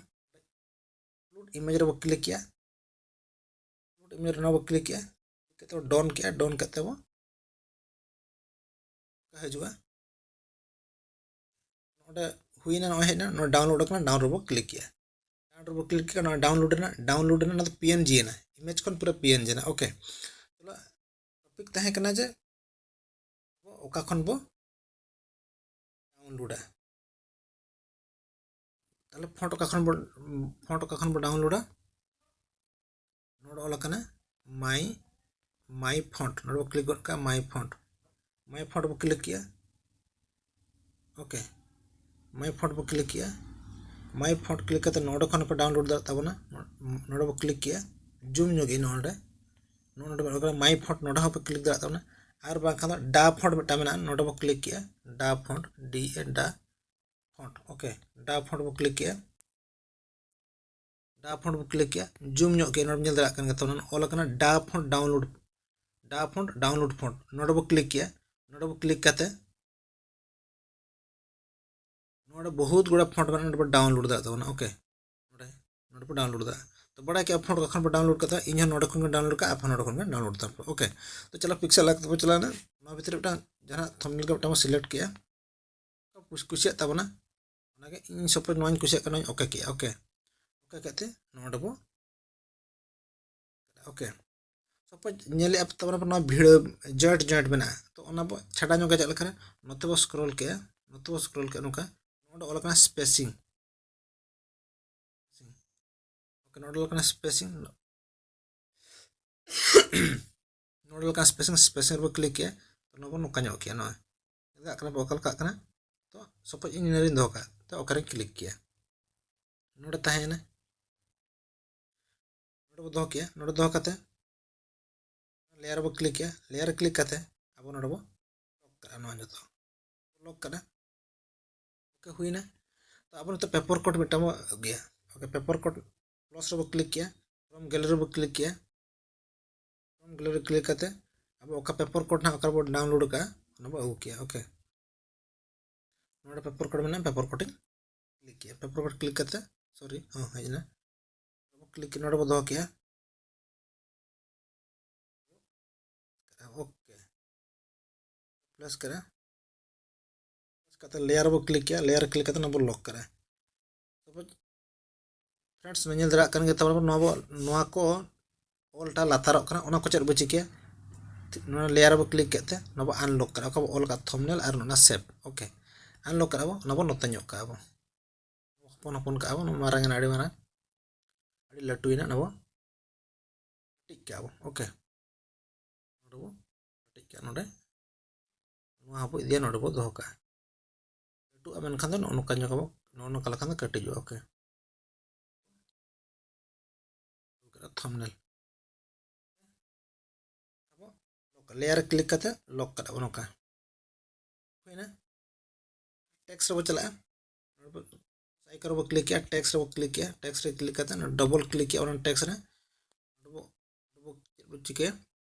ᱞᱩᱴ ᱤᱢᱮᱡᱽ ᱨᱮᱵᱚ ᱠᱞᱤᱠ ᱠᱮᱜᱼᱟ, ᱞᱩᱴ ᱤᱢᱮᱡᱽ ᱨᱮ ᱱᱚᱣᱟ ᱵᱚ ᱠᱞᱤᱠ ᱠᱮᱜᱼᱟ, ᱠᱟᱛᱮ ᱵᱚ ᱰᱚᱱ ᱠᱮᱜᱼᱟ, ᱰᱚᱱ ᱠᱟᱛᱮ ᱵᱚ ᱦᱤᱡᱩᱜᱼᱟ᱾ ᱱᱚᱰᱮ ᱦᱩᱭᱱᱟ, ᱱᱚᱜᱼᱚᱭ ᱦᱮᱡ ᱮᱱᱟ, ᱱᱚᱰᱮ ᱰᱟᱣᱩᱱᱞᱳᱰ ᱟᱠᱟᱱᱟ, ᱰᱟᱣᱩᱱᱞᱳᱰ ᱨᱮᱵᱚ ᱠᱞᱤᱠ ᱠᱮᱜᱼᱟ᱾ ᱰᱟᱣᱩᱱᱞᱳᱰ ᱨᱮᱵᱚ ᱠᱞᱤᱠ ᱠᱮᱜᱼᱟ, ᱱᱚᱣᱟ ᱰᱟᱣᱩᱱᱞᱳᱰ ᱮᱱᱟ, ᱰᱟᱣᱩᱱᱞᱳᱰ ᱮᱱᱟ, ᱱᱚᱣᱟ ᱫᱚ ᱯᱤ ᱮᱱ ᱡᱤ ᱮᱱᱟ, ᱤᱢᱮᱡᱽ ᱠᱷᱚᱱ ᱯᱩᱨᱟᱹ ᱯᱤ ᱮᱱ ᱡᱤ ᱮᱱᱟ᱾ ᱳᱠᱮ, ᱛᱟᱦᱚᱞᱮ ᱴᱚᱯᱤᱠ ᱛᱟᱦᱮᱸ ᱠᱟᱱᱟ ᱡᱮ ᱚᱠᱟ ᱠᱷᱚᱱ ᱵᱚ ᱰᱟᱣᱩᱱᱞᱳᱰᱟ᱾ ᱛᱟᱦᱚᱞᱮ ᱯᱷᱚᱱᱴ ᱚᱠᱟ ᱠᱷᱚᱱ ᱵᱚ, ᱯᱷᱚᱱᱴ ᱚᱠᱟ ᱠᱷᱚᱱ ᱵᱚ ᱰᱟᱣᱩᱱᱞᱳᱰᱟ? ᱱᱚᱰᱮ ᱚᱞ ᱟᱠᱟᱱᱟ ᱢᱟᱭ, ᱢᱟᱭ ᱯᱷᱚᱱᱴ᱾ ᱱᱚᱰᱮ ᱵᱚ ᱠᱞᱤᱠ ᱜᱚᱫ ᱠᱟᱜᱼᱟ, ᱢᱟᱭ ᱯᱷᱚᱱᱴ᱾ ᱢᱟᱭ ᱯᱷᱚᱱᱴ ᱵᱚ ᱠᱞᱤᱠ ᱠᱮᱜᱼᱟ᱾ ᱳᱠᱮ, ᱢᱟᱭ ᱯᱷᱚᱱᱴ ᱵᱚ ᱠᱞᱤᱠ ᱠᱮᱜᱼᱟ᱾ ᱢᱟᱭ ᱯᱷᱚᱱᱴ ᱠᱞᱤᱠ ᱠᱟᱛᱮ ᱱᱚᱰᱮ ᱠᱷᱚᱱ ᱯᱮ ᱰᱟᱣᱩᱱᱞᱳᱰ ᱫᱟᱲᱮᱭᱟᱜ ᱛᱟᱵᱚᱱᱟ᱾ ᱱᱚᱰᱮ ᱵᱚ ᱠᱞᱤᱠ ᱠᱮᱜᱼᱟ, ᱡᱩᱢ ᱧᱚᱜ ᱤᱧ ᱱᱚᱰᱮ, ᱱᱚᱰᱮ ᱵᱚ ᱚᱞ ᱠᱟᱱᱟ ᱢᱟᱭ ᱯᱷᱚᱱᱴ, ᱱᱚᱰᱮ ᱦᱚᱸ ᱯᱮ ᱠᱞᱤᱠ ᱫᱟᱲᱮᱭᱟᱜ ᱛᱟᱵᱚᱱᱟ᱾ ᱟᱨ ᱵᱟᱝᱠᱷᱟᱱ ᱫᱚ ᱰᱟ ᱯᱷᱚᱱᱴ ᱢᱤᱫᱴᱟᱝ ᱢᱮᱱᱟᱜᱼᱟ, ᱱᱚᱰᱮ ᱵᱚ ᱠᱞᱤᱠ ᱠᱮᱜᱼᱟ, ᱰᱟ ᱯᱷᱚᱱᱴ, ᱰᱤ ᱮ ᱰᱟ ᱯᱷᱚᱱᱴ᱾ ᱳᱠᱮ, ᱰᱟ ᱯᱷᱚᱱᱴ ᱵᱚ ᱠᱞᱤᱠ ᱠᱮᱜᱼᱟ᱾ ᱰᱟ ᱯᱷᱚᱱᱴ ᱵᱚ ᱠᱞᱤᱠ ᱠᱮᱜᱼᱟ, ᱡᱩᱢ ᱧᱚᱜ ᱠᱮᱜᱼᱟ, ᱱᱚᱰᱮ ᱧᱮᱞ ᱫᱟᱲᱮᱭᱟᱜ ᱠᱟᱱ ᱜᱮᱭᱟ ᱛᱟᱵᱚᱱᱟ, ᱚᱞ ᱟᱠᱟᱱᱟ ᱰᱟ ᱯᱷᱚᱱᱴ ᱰᱟᱣᱩᱱᱞᱳᱰ, ᱰᱟ ᱯᱷᱚᱱᱴ ᱰᱟᱣᱩᱱᱞᱳᱰ ᱯᱷᱚᱱᱴ᱾ ᱱᱚᱰᱮ ᱵᱚ ᱠᱞᱤᱠ ᱠᱮᱜᱼᱟ, ᱱᱚᱰᱮ ᱵᱚ ᱠᱞᱤᱠ ᱠᱟᱛᱮ ᱱᱚᱰᱮ ᱵᱚᱦᱩᱛ ᱜᱩᱲᱟ ᱯᱷᱚᱱᱴ ᱢᱮᱱᱟᱜᱼᱟ, ᱱᱚᱰᱮ ᱵᱚ ᱰᱟᱣᱩᱱᱞᱳᱰ ᱫᱟᱲᱮᱭᱟᱜ ᱛᱟᱵᱚᱱᱟ᱾ ᱳᱠᱮ, ᱱᱚᱰᱮ, ᱱᱚᱰᱮ ᱵᱚ ᱰᱟᱣᱩᱱᱞᱳᱰ ᱫᱟ᱾ ᱛᱚ ᱵᱟᱲᱟᱭ ᱠᱮᱜᱼᱟ ᱯᱷᱚᱱᱴ ᱚᱠᱟ ᱠᱷᱚᱱ ᱵᱚ ᱰᱟᱣᱩᱱᱞᱳᱰ ᱠᱟᱫᱟ, ᱤᱧ ᱦᱚᱸ ᱱᱚᱰᱮ ᱠᱷᱚᱱ ᱜᱮ ᱰᱟᱣᱩᱱᱞᱳᱰ ᱠᱟᱜᱼᱟ, ᱟᱯᱮ ᱦᱚᱸ ᱱᱚᱰᱮ ᱠᱷᱚᱱ ᱜᱮ ᱰᱟᱣᱩᱱᱞᱳᱰ ᱛᱟᱯᱮ᱾ ᱳᱠᱮ, ᱛᱚ ᱪᱟᱞᱟᱜ ᱯᱤᱠᱥᱮᱞ ᱞᱟᱠ ᱛᱮᱵᱚ ᱪᱟᱞᱟᱣᱱᱟ᱾ ᱱᱚᱣᱟ ᱵᱷᱤᱛᱨᱤ ᱨᱮ ᱢᱤᱫᱴᱟᱝ ᱡᱟᱦᱟᱱᱟᱜ ᱛᱷᱟᱢᱵᱱᱮᱞ ᱜᱮ ᱢᱤᱫᱴᱟᱝ ᱵᱚ ᱥᱤᱞᱮᱠᱴ ᱠᱮᱜᱼᱟ, ᱠᱩᱥ-, ᱠᱩᱥᱤᱭᱟᱜ ᱛᱟᱵᱚᱱᱟ᱾ ᱚᱱᱟᱜᱮ ᱤᱧ ᱥᱟᱯᱳᱡᱽ ᱱᱚᱣᱟᱧ ᱠᱩᱥᱤᱭᱟᱜ ᱠᱟᱱᱟᱧ, ᱳᱠᱮ ᱠᱮᱜᱼᱟ᱾ ᱳᱠᱮ, ᱳᱠᱮ ᱠᱟᱛᱮ ᱱᱚᱰᱮ ᱵᱚ, ᱳᱠᱮ, ᱥᱟᱯᱳᱡᱽ ᱧᱮᱞᱮᱫᱼᱟ ᱛᱟᱵᱚᱱᱟ ᱱᱚᱣᱟ ᱵᱷᱤᱲᱟᱹ ᱡᱚᱭᱮᱱᱴ ᱡᱚᱭᱮᱱᱴ ᱢᱮᱱᱟᱜᱼᱟ, ᱛᱚ ᱚᱱᱟ ᱵᱚ ᱪᱷᱟᱰᱟ ᱧᱚᱜ ᱪᱮᱫ ᱞᱮᱠᱟᱨᱮ ᱱᱚᱛᱮ ᱵᱚ ᱥᱠᱨᱚᱞ ᱠᱮᱜᱼᱟ, ᱱᱚᱛᱮ ᱵᱚ ᱥᱠᱨᱚᱞ ᱠᱮᱜᱼᱟ ᱱᱚᱝᱠᱟ, ᱱᱚᱰᱮ ᱚᱞ ᱟᱠᱟᱱᱟ ᱥᱯᱮᱥᱤᱝ᱾ ᱳᱠᱮ, ᱱᱚᱰᱮ ᱚᱞ ᱟᱠᱟᱱᱟ ᱥᱯᱮᱥᱤᱝ᱾ ᱱᱚᱰᱮ ᱚᱞ ᱟᱠᱟᱱᱟ ᱥᱯᱮᱥᱤᱝ, ᱥᱯᱮᱥᱤᱝ ᱨᱮᱵᱚ ᱠᱞᱤᱠ ᱠᱮᱜᱼᱟ, ᱛᱚ ᱱᱚᱣᱟ ᱵᱚ ᱱᱚᱝᱠᱟ ᱧᱚᱜ ᱠᱮᱜᱼᱟ, ᱱᱚᱣᱟ ᱪᱮᱫᱟᱜ ᱠᱟᱱᱟ ᱵᱚ ᱚᱠᱟ ᱞᱮᱠᱟᱜ ᱠᱟᱱᱟ᱾ ᱛᱚ ᱥᱟᱯᱳᱡᱽ ᱤᱧ ᱱᱤᱭᱟᱹ ᱨᱤᱧ ᱫᱚᱦᱚ ᱠᱟᱜᱼᱟ, ᱛᱚ ᱚᱠᱟᱨᱮᱧ ᱠᱞᱤᱠ ᱠᱮᱜᱼᱟ, ᱱᱚᱰᱮ ᱛᱟᱦᱮᱸᱭᱮᱱᱟ᱾ ᱱᱚᱰᱮ ᱵᱚ ᱫᱚᱦᱚ ᱠᱮᱜᱼᱟ, ᱱᱚᱰᱮ ᱫᱚᱦᱚ ᱠᱟᱛᱮ ᱞᱮᱭᱟᱨ ᱵᱚ ᱠᱞᱤᱠ ᱠᱮᱜᱼᱟ, ᱞᱮᱭᱟᱨ ᱠᱞᱤᱠ ᱠᱟᱛᱮ ᱟᱵᱚ ᱱᱚᱰᱮ ᱵᱚ ᱞᱚᱠ ᱠᱟᱜᱼᱟ, ᱱᱚᱣᱟ ᱡᱚᱛᱚ ᱞᱚᱠ ᱠᱟᱜᱼᱟ᱾ ᱳᱠᱮ, ᱦᱩᱭᱱᱟ᱾ ᱛᱚ ᱟᱵᱚ ᱱᱤᱛᱚᱜ ᱯᱮᱯᱟᱨ ᱠᱚᱴ ᱢᱤᱫᱴᱟᱝ ᱵᱚ ᱟᱹᱜᱩᱭᱟ᱾ ᱳᱠᱮ, ᱯᱮᱯᱟᱨ ᱠᱚᱴ ᱯᱞᱟᱥ ᱨᱮᱵᱚ ᱠᱞᱤᱠ ᱠᱮᱜᱼᱟ, ᱯᱷᱨᱚᱢ ᱜᱮᱞᱟᱨᱤ ᱨᱮᱵᱚ ᱠᱞᱤᱠ ᱠᱮᱜᱼᱟ, ᱯᱷᱨᱚᱢ ᱜᱮᱞᱟᱨᱤ ᱠᱞᱤᱠ ᱠᱟᱛᱮ ᱟᱵᱚ ᱚᱠᱟ ᱯᱮᱯᱟᱨ ᱠᱚᱴ ᱱᱟᱦᱟᱜ ᱚᱠᱟ ᱨᱮᱵᱚ ᱰᱟᱣᱩᱱᱞᱳᱰ ᱠᱟᱜᱼᱟ, ᱚᱱᱟ ᱵᱚ ᱟᱹᱜᱩ ᱠᱮᱜᱼᱟ᱾ ᱳᱠᱮ, ᱱᱚᱰᱮ ᱯᱮᱯᱟᱨ ᱠᱚᱴ ᱢᱮᱱᱟᱜᱼᱟ, ᱯᱮᱯᱟᱨ ᱠᱚᱴ ᱤᱧ ᱠᱞᱤᱠ ᱠᱮᱜᱼᱟ, ᱯᱮᱯᱟᱨ ᱠᱚᱴ ᱠᱞᱤᱠ ᱠᱟᱛᱮ, ᱥᱚᱨᱤ, ᱦᱚᱸ, ᱦᱮᱡ ᱮᱱᱟ, ᱠᱞᱤᱠ, ᱱᱚᱰᱮ ᱵᱚ ᱫᱚᱦᱚ ᱠᱮᱜᱼᱟ᱾ ᱳᱠᱮ, ᱯᱞᱟᱥ ᱠᱟᱱᱟ, ᱠᱟᱛᱮ ᱞᱮᱭᱟᱨ ᱵᱚ ᱠᱞᱤᱠ ᱠᱮᱜᱼᱟ, ᱞᱮᱭᱟᱨ ᱠᱞᱤᱠ ᱠᱟᱛᱮ ᱱᱚᱣᱟ ᱵᱚ ᱞᱚᱠ ᱠᱟᱜᱼᱟ᱾ ᱥᱟᱯᱳᱡᱽ ᱯᱷᱨᱮᱱᱰᱥ, ᱧᱮᱞ ᱫᱟᱲᱮᱭᱟᱜ ᱠᱟᱱ ᱜᱮᱭᱟ ᱛᱟᱵᱚᱱ, ᱱᱚᱣᱟ ᱵᱚ, ᱱᱚᱣᱟ ᱠᱚ ᱚᱞᱴᱟ ᱞᱟᱛᱟᱨᱚᱜ ᱠᱟᱱᱟ, ᱚᱱᱟ ᱠᱚ ᱪᱮᱫ ᱵᱚ ᱪᱤᱠᱟᱹᱭᱟ? ᱱᱚᱣᱟ ᱞᱮᱭᱟᱨ ᱵᱚ ᱠᱞᱤᱠ ᱠᱮᱫ ᱛᱮ ᱱᱚᱣᱟ ᱵᱚ ᱟᱱᱞᱚᱠ ᱠᱟᱜᱼᱟ, ᱚᱠᱟ ᱵᱚ ᱚᱞ ᱠᱟᱜ ᱛᱷᱟᱢᱵᱱᱮᱞ ᱟᱨ ᱚᱱᱟ ᱥᱮᱯ᱾ ᱳᱠᱮ, ᱟᱱᱞᱚᱠ ᱠᱟᱜᱼᱟ ᱵᱚ, ᱚᱱᱟ ᱵᱚ ᱱᱚᱛᱮ ᱧᱚᱜ ᱠᱟᱜᱼᱟ ᱵᱚ, ᱦᱚᱯᱚᱱ ᱦᱚᱯᱚᱱ ᱠᱟᱜᱼᱟ ᱵᱚ, ᱢᱟᱨᱟᱝ ᱮᱱᱟ ᱟᱹᱰᱤ ᱢᱟᱨᱟᱝ, ᱟᱹᱰᱤ ᱞᱟᱹᱴᱩᱭᱮᱱᱟ, ᱚᱱᱟ ᱵᱚ ᱠᱟᱹᱴᱤᱡ ᱠᱟᱜᱼᱟ ᱵᱚ᱾ ᱳᱠᱮ, ᱱᱚᱰᱮ ᱵᱚ ᱠᱟᱹᱴᱤᱡ ᱠᱟᱜᱼᱟ, ᱱᱚᱰᱮ ᱱᱚᱣᱟ ᱦᱚᱸᱵᱚ ᱤᱫᱤᱭᱟ, ᱱᱚᱰᱮ ᱵᱚ ᱫᱚᱦᱚ ᱠᱟᱜᱼᱟ᱾ ᱞᱟᱹᱴᱩᱜᱼᱟ ᱢᱮᱱᱠᱷᱟᱱ ᱫᱚ ᱱᱚᱜᱼᱚ ᱱᱚᱝᱠᱟ ᱧᱚᱜ ᱟᱵᱚ, ᱱᱚᱜᱼᱚ ᱱᱚᱝᱠᱟ ᱞᱮᱠᱷᱟᱱ ᱫᱚ ᱠᱟᱹᱴᱤᱡᱚᱜᱼᱟ᱾ ᱳᱠᱮ, ᱛᱷᱟᱢᱵᱱᱮᱞ ᱟᱵᱚ ᱞᱮᱭᱟᱨ ᱠᱞᱤᱠ ᱠᱟᱛᱮ ᱞᱚᱠ ᱠᱟᱜᱼᱟ ᱵᱚ ᱱᱚᱝᱠᱟ᱾ ᱦᱩᱭᱱᱟ, ᱴᱮᱠᱥᱴ ᱨᱮᱵᱚ ᱪᱟᱞᱟᱜᱼᱟ, ᱟᱭᱠᱚᱱ ᱨᱮᱵᱚ ᱠᱞᱤᱠ ᱠᱮᱜᱼᱟ, ᱴᱮᱠᱥᱴ ᱨᱮᱵᱚ ᱠᱞᱤᱠ ᱠᱮᱜᱼᱟ, ᱴᱮᱠᱥᱴ ᱨᱮ ᱠᱞᱤᱠ ᱠᱟᱛᱮ ᱰᱚᱵᱚᱞ ᱠᱞᱤᱠ ᱠᱮᱜᱼᱟ ᱚᱱᱟ ᱴᱮᱠᱥᱴ ᱨᱮ᱾ ᱟᱵᱚ ᱪᱮᱫ ᱵᱚ ᱪᱤᱠᱟᱹᱭᱟ?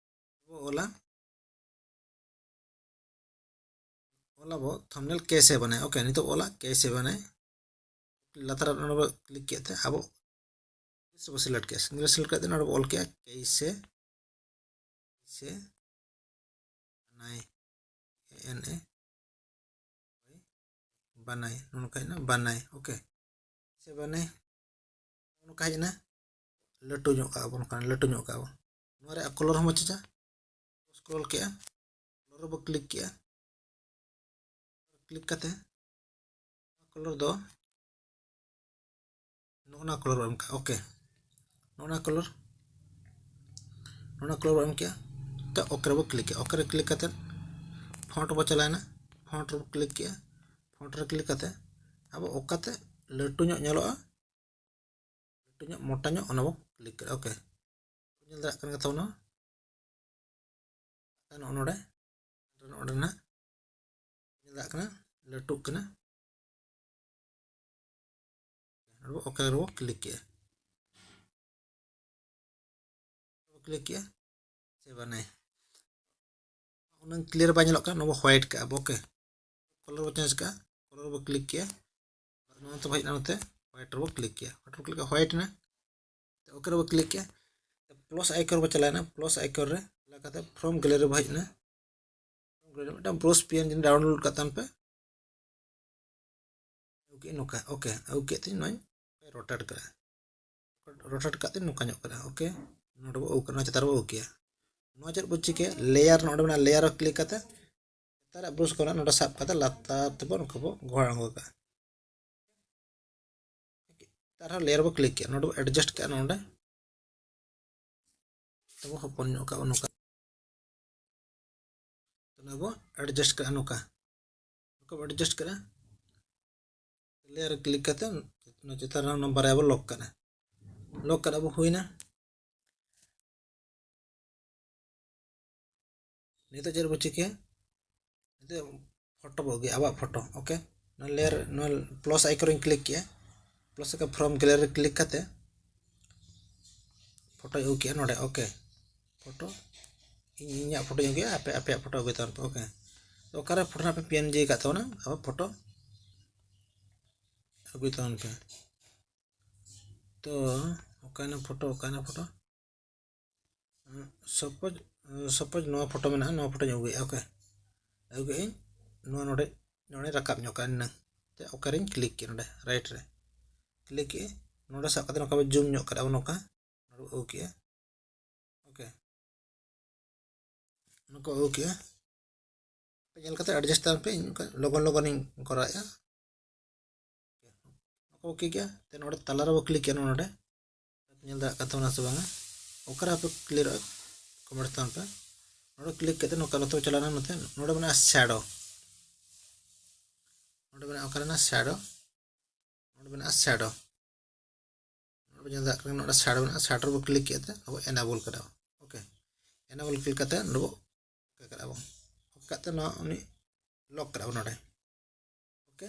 ᱟᱵᱚ ᱚᱞᱟ, ᱚᱞᱟ ᱵᱚ ᱛᱷᱟᱢᱵᱱᱮᱞ ᱠᱮᱥᱮ ᱵᱟᱱᱟᱭ᱾ ᱳᱠᱮ, ᱱᱤᱛᱚᱜ ᱚᱞᱟ ᱠᱮᱥᱮ ᱵᱟᱱᱟᱭ᱾ ᱞᱟᱛᱟᱨ ᱨᱮ ᱚᱱᱟ ᱵᱚ ᱠᱞᱤᱠ ᱠᱮᱫ ᱛᱮ ᱟᱵᱚ ᱥᱤᱝᱜᱮᱞ ᱥᱤᱞᱮᱠᱴ ᱠᱮᱫ ᱛᱮ ᱚᱱᱟ ᱵᱚ ᱚᱞ ᱠᱮᱜᱼᱟ ᱠᱮᱥᱮ, ᱥᱮ ᱵᱟᱱᱟᱭ, ᱮ ᱮᱱ ᱮ, ᱵᱟᱱᱟᱭ, ᱱᱚᱝᱠᱟ ᱦᱮᱡ ᱮᱱᱟ ᱵᱟᱱᱟᱭ᱾ ᱳᱠᱮ, ᱥᱮ ᱵᱟᱱᱟᱭ ᱱᱚᱝᱠᱟ ᱦᱮᱡ ᱮᱱᱟ, ᱞᱟᱹᱴᱩ ᱧᱚᱜ ᱠᱟᱜᱼᱟ ᱵᱚᱱ, ᱱᱚᱝᱠᱟ ᱞᱟᱹᱴᱩ ᱧᱚᱜ ᱠᱟᱜᱼᱟ ᱵᱚᱱ᱾ ᱱᱚᱣᱟ ᱨᱮᱭᱟᱜ ᱠᱚᱞᱚᱨ ᱦᱚᱸ ᱵᱚ ᱪᱮᱧᱡᱟ, ᱥᱠᱨᱚᱞ ᱠᱮᱜᱼᱟ, ᱠᱚᱞᱚᱨ ᱨᱮᱵᱚ ᱠᱞᱤᱠ ᱠᱮᱜᱼᱟ, ᱠᱞᱤᱠ ᱠᱟᱛᱮ ᱠᱚᱞᱚᱨ ᱫᱚ ᱱᱚᱜᱼᱚ ᱱᱟ ᱠᱚᱞᱚᱨ ᱵᱚ ᱮᱢ ᱠᱟᱜᱼᱟ᱾ ᱳᱠᱮ, ᱱᱚᱜᱼᱚ ᱱᱟ ᱠᱚᱞᱚᱨ, ᱱᱚᱜᱼᱚ ᱱᱟ ᱠᱚᱞᱚᱨ ᱵᱚ ᱮᱢ ᱠᱮᱜᱼᱟ᱾ ᱛᱚ ᱳᱠᱮ ᱨᱮᱵᱚ ᱠᱞᱤᱠ ᱠᱮᱜᱼᱟ᱾ ᱳᱠᱮ ᱨᱮ ᱠᱞᱤᱠ ᱠᱟᱛᱮ ᱯᱷᱚᱱᱴ ᱵᱚ ᱪᱟᱞᱟᱣᱮᱱᱟ, ᱯᱷᱚᱱᱴ ᱨᱮᱵᱚ ᱠᱞᱤᱠ ᱠᱮᱜᱼᱟ᱾ ᱯᱷᱚᱱᱴ ᱨᱮ ᱠᱞᱤᱠ ᱠᱟᱛᱮ ᱟᱵᱚ ᱚᱠᱟᱛᱮ ᱞᱟᱹᱴᱩ ᱧᱚᱜ ᱧᱮᱞᱚᱜᱼᱟ, ᱞᱟᱹᱴᱩ ᱧᱚᱜ ᱢᱚᱴᱟ ᱧᱚᱜ ᱚᱱᱟ ᱵᱚ ᱠᱞᱤᱠ ᱠᱮᱜᱼᱟ᱾ ᱳᱠᱮ, ᱧᱮᱞ ᱫᱟᱲᱮᱭᱟᱜ ᱠᱟᱱ ᱜᱮ ᱛᱟᱵᱚᱱᱟ᱾ ᱱᱚᱜᱼᱚ ᱱᱚᱰᱮ, ᱱᱚᱰᱮ ᱱᱟᱦᱟᱜ ᱧᱮᱞ ᱫᱟᱲᱮᱭᱟᱜ ᱠᱟᱱᱟ, ᱞᱟᱹᱴᱩᱜ ᱠᱟᱱᱟ᱾ ᱱᱚᱰᱮ ᱵᱚ ᱳᱠᱮ ᱨᱮᱵᱚ ᱠᱞᱤᱠ ᱠᱮᱜᱼᱟ᱾ ᱠᱞᱤᱠ ᱠᱮᱜᱼᱟ, ᱥᱮ ᱵᱟᱝ? ᱩᱱᱟᱹᱝ ᱠᱞᱤᱭᱟᱨ ᱵᱟᱭ ᱧᱮᱞᱚᱜ ᱠᱟᱱᱟ, ᱱᱚᱣᱟ ᱵᱚ ᱦᱳᱣᱟᱭᱤᱴ ᱠᱟᱜᱼᱟ ᱵᱚ᱾ ᱳᱠᱮ, ᱠᱚᱞᱚᱨ ᱵᱚ ᱪᱮᱧᱡᱽ ᱠᱟᱜᱼᱟ, ᱠᱚᱞᱚᱨ ᱵᱚ ᱠᱞᱤᱠ ᱠᱮᱜᱼᱟ᱾ ᱱᱚᱣᱟ ᱛᱮ ᱦᱮᱡ ᱮᱱᱟ, ᱱᱚᱛᱮ ᱦᱳᱣᱟᱭᱤᱴ ᱨᱮᱵᱚ ᱠᱞᱤᱠ ᱠᱮᱜᱼᱟ᱾ ᱦᱳᱣᱟᱭᱤᱴ ᱨᱮᱵᱚ ᱠᱞᱤᱠ ᱠᱮᱜᱼᱟ, ᱳᱠᱮ ᱨᱮᱵᱚ ᱠᱞᱤᱠ ᱠᱮᱜᱼᱟ᱾ ᱯᱞᱟᱥ ᱟᱭᱠᱚᱱ ᱨᱮᱵᱚ ᱪᱟᱞᱟᱣᱮᱱᱟ, ᱯᱞᱟᱥ ᱟᱭᱠᱚᱱ ᱨᱮ ᱪᱟᱞᱟᱣ ᱠᱟᱛᱮ ᱯᱷᱨᱚᱢ ᱜᱮᱞᱟᱨᱤ ᱨᱮᱵᱚ ᱦᱮᱡ ᱮᱱᱟ᱾ ᱢᱤᱫᱴᱟᱝ ᱵᱨᱩᱥ ᱯᱤ ᱮᱱ ᱡᱤ ᱰᱟᱣᱩᱱᱞᱳᱰ ᱠᱟᱜ ᱛᱟᱦᱮᱱ ᱯᱮ᱾ ᱳᱠᱮ, ᱱᱚᱝᱠᱟ, ᱳᱠᱮ, ᱟᱹᱜᱩ ᱠᱮᱫ ᱛᱤᱧ ᱱᱚᱣᱟᱧ ᱨᱳᱴᱮᱴ ᱠᱟᱜᱼᱟ᱾ ᱨᱳᱴᱮᱴ ᱠᱟᱜ ᱛᱤᱧ ᱱᱚᱝᱠᱟ ᱧᱚᱜ ᱠᱟᱱᱟ᱾ ᱳᱠᱮ, ᱱᱚᱰᱮ ᱵᱚ ᱟᱹᱜᱩ ᱠᱟᱜᱼᱟ, ᱱᱚᱣᱟ ᱪᱮᱛᱟᱱ ᱨᱮᱵᱚ ᱟᱹᱜᱩ ᱠᱮᱜᱼᱟ᱾ ᱱᱚᱣᱟ ᱪᱮᱫ ᱵᱚ ᱪᱤᱠᱟᱹᱭᱟ? ᱞᱮᱭᱟᱨ, ᱱᱚᱰᱮ ᱢᱮᱱᱟᱜᱼᱟ, ᱞᱮᱭᱟᱨ ᱨᱮ ᱠᱞᱤᱠ ᱠᱟᱛᱮ ᱞᱟᱛᱟᱨ ᱨᱮ ᱵᱨᱩᱥ ᱠᱚ ᱢᱮᱱᱟᱜᱼᱟ, ᱱᱚᱰᱮ ᱥᱟᱵ ᱠᱟᱛᱮ ᱞᱟᱛᱟᱨ ᱛᱮᱵᱚ ᱱᱚᱝᱠᱟ ᱵᱚ ᱜᱚᱦᱚᱲ ᱟᱬᱜᱚ ᱠᱟᱜᱼᱟ᱾ ᱟᱨᱦᱚᱸ ᱞᱮᱭᱟᱨ ᱵᱚ ᱠᱞᱤᱠ ᱠᱮᱜᱼᱟ, ᱱᱚᱰᱮ ᱵᱚ ᱮᱰᱡᱟᱥᱴ ᱠᱟᱜᱼᱟ, ᱱᱚᱰᱮ ᱛᱮᱵᱚ ᱦᱚᱯᱚᱱ ᱧᱚᱜ ᱠᱟᱜᱼᱟ ᱱᱚᱝᱠᱟ᱾ ᱚᱱᱟ ᱵᱚ ᱮᱰᱡᱟᱥᱴ ᱠᱟᱜᱼᱟ ᱱᱚᱝᱠᱟ᱾ ᱱᱚᱝᱠᱟ ᱵᱚ ᱮᱰᱡᱟᱥᱴ ᱠᱟᱜᱼᱟ᱾ ᱞᱮᱭᱟᱨ ᱨᱮ ᱠᱞᱤᱠ ᱠᱟᱛᱮ ᱚᱱᱟ ᱪᱮᱛᱟᱱ ᱨᱮ ᱚᱱᱟ ᱵᱟᱨᱭᱟ ᱵᱚ ᱞᱚᱠ ᱠᱟᱜᱼᱟ᱾ ᱞᱚᱠ ᱠᱟᱜᱼᱟ ᱵᱚ, ᱦᱩᱭᱱᱟ᱾ ᱱᱤᱛᱚᱜ ᱪᱮᱫ ᱵᱚ ᱪᱤᱠᱟᱹᱭᱟ? ᱱᱤᱛᱚᱜ ᱯᱷᱳᱴᱳ ᱵᱚ ᱟᱹᱜᱩᱭᱟ, ᱟᱵᱚᱣᱟᱜ ᱯᱷᱳᱴᱳ᱾ ᱳᱠᱮ, ᱱᱚᱣᱟ ᱞᱮᱭᱟᱨ, ᱱᱚᱣᱟ ᱯᱞᱟᱥ ᱟᱭᱠᱚᱱ ᱨᱤᱧ ᱠᱞᱤᱠ ᱠᱮᱜᱼᱟ᱾ ᱯᱞᱟᱥ ᱟᱭᱠᱚᱱ ᱯᱷᱨᱚᱢ ᱜᱮᱞᱟᱨᱤ ᱨᱮ ᱠᱞᱤᱠ ᱠᱟᱛᱮ ᱯᱷᱳᱴᱳᱧ ᱟᱹᱜᱩ ᱠᱮᱜᱼᱟ ᱱᱚᱰᱮ᱾ ᱳᱠᱮ, ᱯᱷᱳᱴᱳ, ᱤᱧ ᱤᱧᱟᱹᱜ ᱯᱷᱳᱴᱳᱧ ᱟᱹᱜᱩᱭᱟ, ᱟᱯᱮ ᱟᱯᱮᱭᱟᱜ ᱯᱷᱳᱴᱳ ᱟᱹᱜᱩᱭ ᱛᱟᱵᱚᱱ ᱯᱮ᱾ ᱳᱠᱮ, ᱛᱚ ᱚᱠᱟᱨᱮ ᱯᱷᱳᱴᱳ ᱱᱟᱜ ᱯᱮ ᱯᱤ ᱮᱱ ᱡᱤ ᱟᱠᱟᱫ ᱛᱟᱵᱚᱱᱟ, ᱟᱵᱚ ᱯᱷᱳᱴᱳ ᱟᱹᱜᱩᱭ ᱛᱟᱵᱚᱱ ᱯᱮ᱾ ᱛᱚ ᱚᱠᱟᱭᱮᱱᱟ ᱯᱷᱳᱴᱳ, ᱚᱠᱟᱭᱮᱱᱟ ᱯᱷᱳᱴᱳ? ᱥᱟᱯᱳᱡᱽ, ᱥᱟᱯᱳᱡᱽ ᱱᱚᱣᱟ ᱯᱷᱳᱴᱳ ᱢᱮᱱᱟᱜᱼᱟ, ᱱᱚᱣᱟ ᱯᱷᱳᱴᱳᱧ ᱟᱹᱜᱩᱭᱮᱫᱼᱟ᱾ ᱳᱠᱮ, ᱟᱹᱜᱩ ᱠᱮᱫ ᱟᱹᱧ, ᱱᱚᱣᱟ ᱱᱚᱰᱮ, ᱱᱚᱰᱮ ᱨᱟᱠᱟᱵ ᱧᱚᱜ ᱠᱟᱜᱼᱟ ᱱᱤᱱᱟᱹᱝ᱾ ᱛᱮ ᱚᱠᱟᱨᱤᱧ ᱠᱞᱤᱠ ᱠᱮᱫᱼᱟ, ᱱᱚᱰᱮ ᱨᱟᱭᱤᱴ ᱨᱮ ᱠᱞᱤᱠ ᱠᱮᱫᱼᱟᱹᱧ᱾ ᱱᱚᱰᱮ ᱥᱟᱵ ᱠᱟᱛᱮ ᱱᱚᱝᱠᱟ ᱵᱚ ᱡᱩᱢ ᱧᱚᱜ ᱠᱟᱜᱼᱟ ᱵᱚ, ᱱᱚᱝᱠᱟ ᱱᱚᱰᱮ ᱵᱚ ᱟᱹᱜᱩ ᱠᱮᱜᱼᱟ᱾ ᱳᱠᱮ, ᱱᱚᱝᱠᱟ ᱟᱹᱜᱩ ᱠᱮᱜᱼᱟ᱾ ᱧᱮᱞ ᱠᱟᱛᱮ ᱮᱰᱡᱟᱥᱴ ᱛᱟᱵᱚᱱ ᱯᱮ, ᱤᱧ ᱚᱱᱠᱟ ᱞᱚᱜᱚᱱ ᱞᱚᱜᱚᱱᱤᱧ ᱠᱚᱨᱟᱣᱮᱫᱼᱟ᱾ ᱱᱚᱝᱠᱟ ᱵᱚ ᱠᱞᱤᱠ ᱠᱮᱜᱼᱟ, ᱛᱮ ᱱᱚᱰᱮ ᱛᱟᱞᱟ ᱨᱮᱵᱚ ᱠᱞᱤᱠ ᱠᱮᱜᱼᱟ ᱱᱚᱰᱮ᱾ ᱧᱮᱞ ᱫᱟᱲᱮᱭᱟᱜ ᱠᱟᱱ ᱛᱟᱵᱚᱱᱟ ᱥᱮ ᱵᱟᱝᱟ? ᱚᱠᱟᱨᱮ ᱦᱟᱯᱮ ᱠᱞᱤᱭᱟᱨᱚᱜᱼᱟ, ᱠᱚᱢᱮᱱᱴ ᱛᱟᱵᱚᱱ ᱯᱮ᱾ ᱱᱚᱰᱮ ᱠᱞᱤᱠ ᱠᱟᱛᱮ ᱱᱚᱝᱠᱟ ᱱᱚᱛᱮ ᱵᱚ ᱪᱟᱞᱟᱣᱱᱟ, ᱱᱚᱛᱮ ᱱᱚᱰᱮ ᱢᱮᱱᱟᱜᱼᱟ ᱥᱮᱰᱳ᱾ ᱱᱚᱰᱮ ᱢᱮᱱᱟᱜᱼᱟ, ᱚᱠᱟᱨᱮ ᱢᱮᱱᱟᱜᱼᱟ ᱥᱮᱰᱳ? ᱱᱚᱰᱮ ᱢᱮᱱᱟᱜᱼᱟ ᱥᱮᱰᱳ᱾ ᱱᱚᱰᱮ ᱵᱚ ᱧᱮᱞ ᱫᱟᱲᱮᱭᱟᱜ ᱠᱟᱱᱟ, ᱱᱚᱰᱮ ᱥᱮᱰᱳ ᱢᱮᱱᱟᱜᱼᱟ, ᱥᱮᱰᱳ ᱨᱮᱵᱚ ᱠᱞᱤᱠ ᱠᱮᱫ ᱛᱮ ᱟᱵᱚ ᱮᱱᱮᱵᱚᱞ ᱠᱟᱫᱟ᱾ ᱳᱠᱮ, ᱮᱱᱮᱵᱚᱞ ᱠᱞᱤᱠ ᱠᱟᱛᱮ ᱱᱚᱰᱮ ᱵᱚ ᱳᱠᱮ ᱠᱟᱫᱟ ᱵᱚ᱾ ᱳᱠᱮ ᱠᱟᱛᱮ ᱱᱚᱣᱟ ᱩᱱᱤ ᱞᱚᱠ ᱠᱟᱫᱟ ᱵᱚ ᱱᱚᱰᱮ᱾ ᱳᱠᱮ,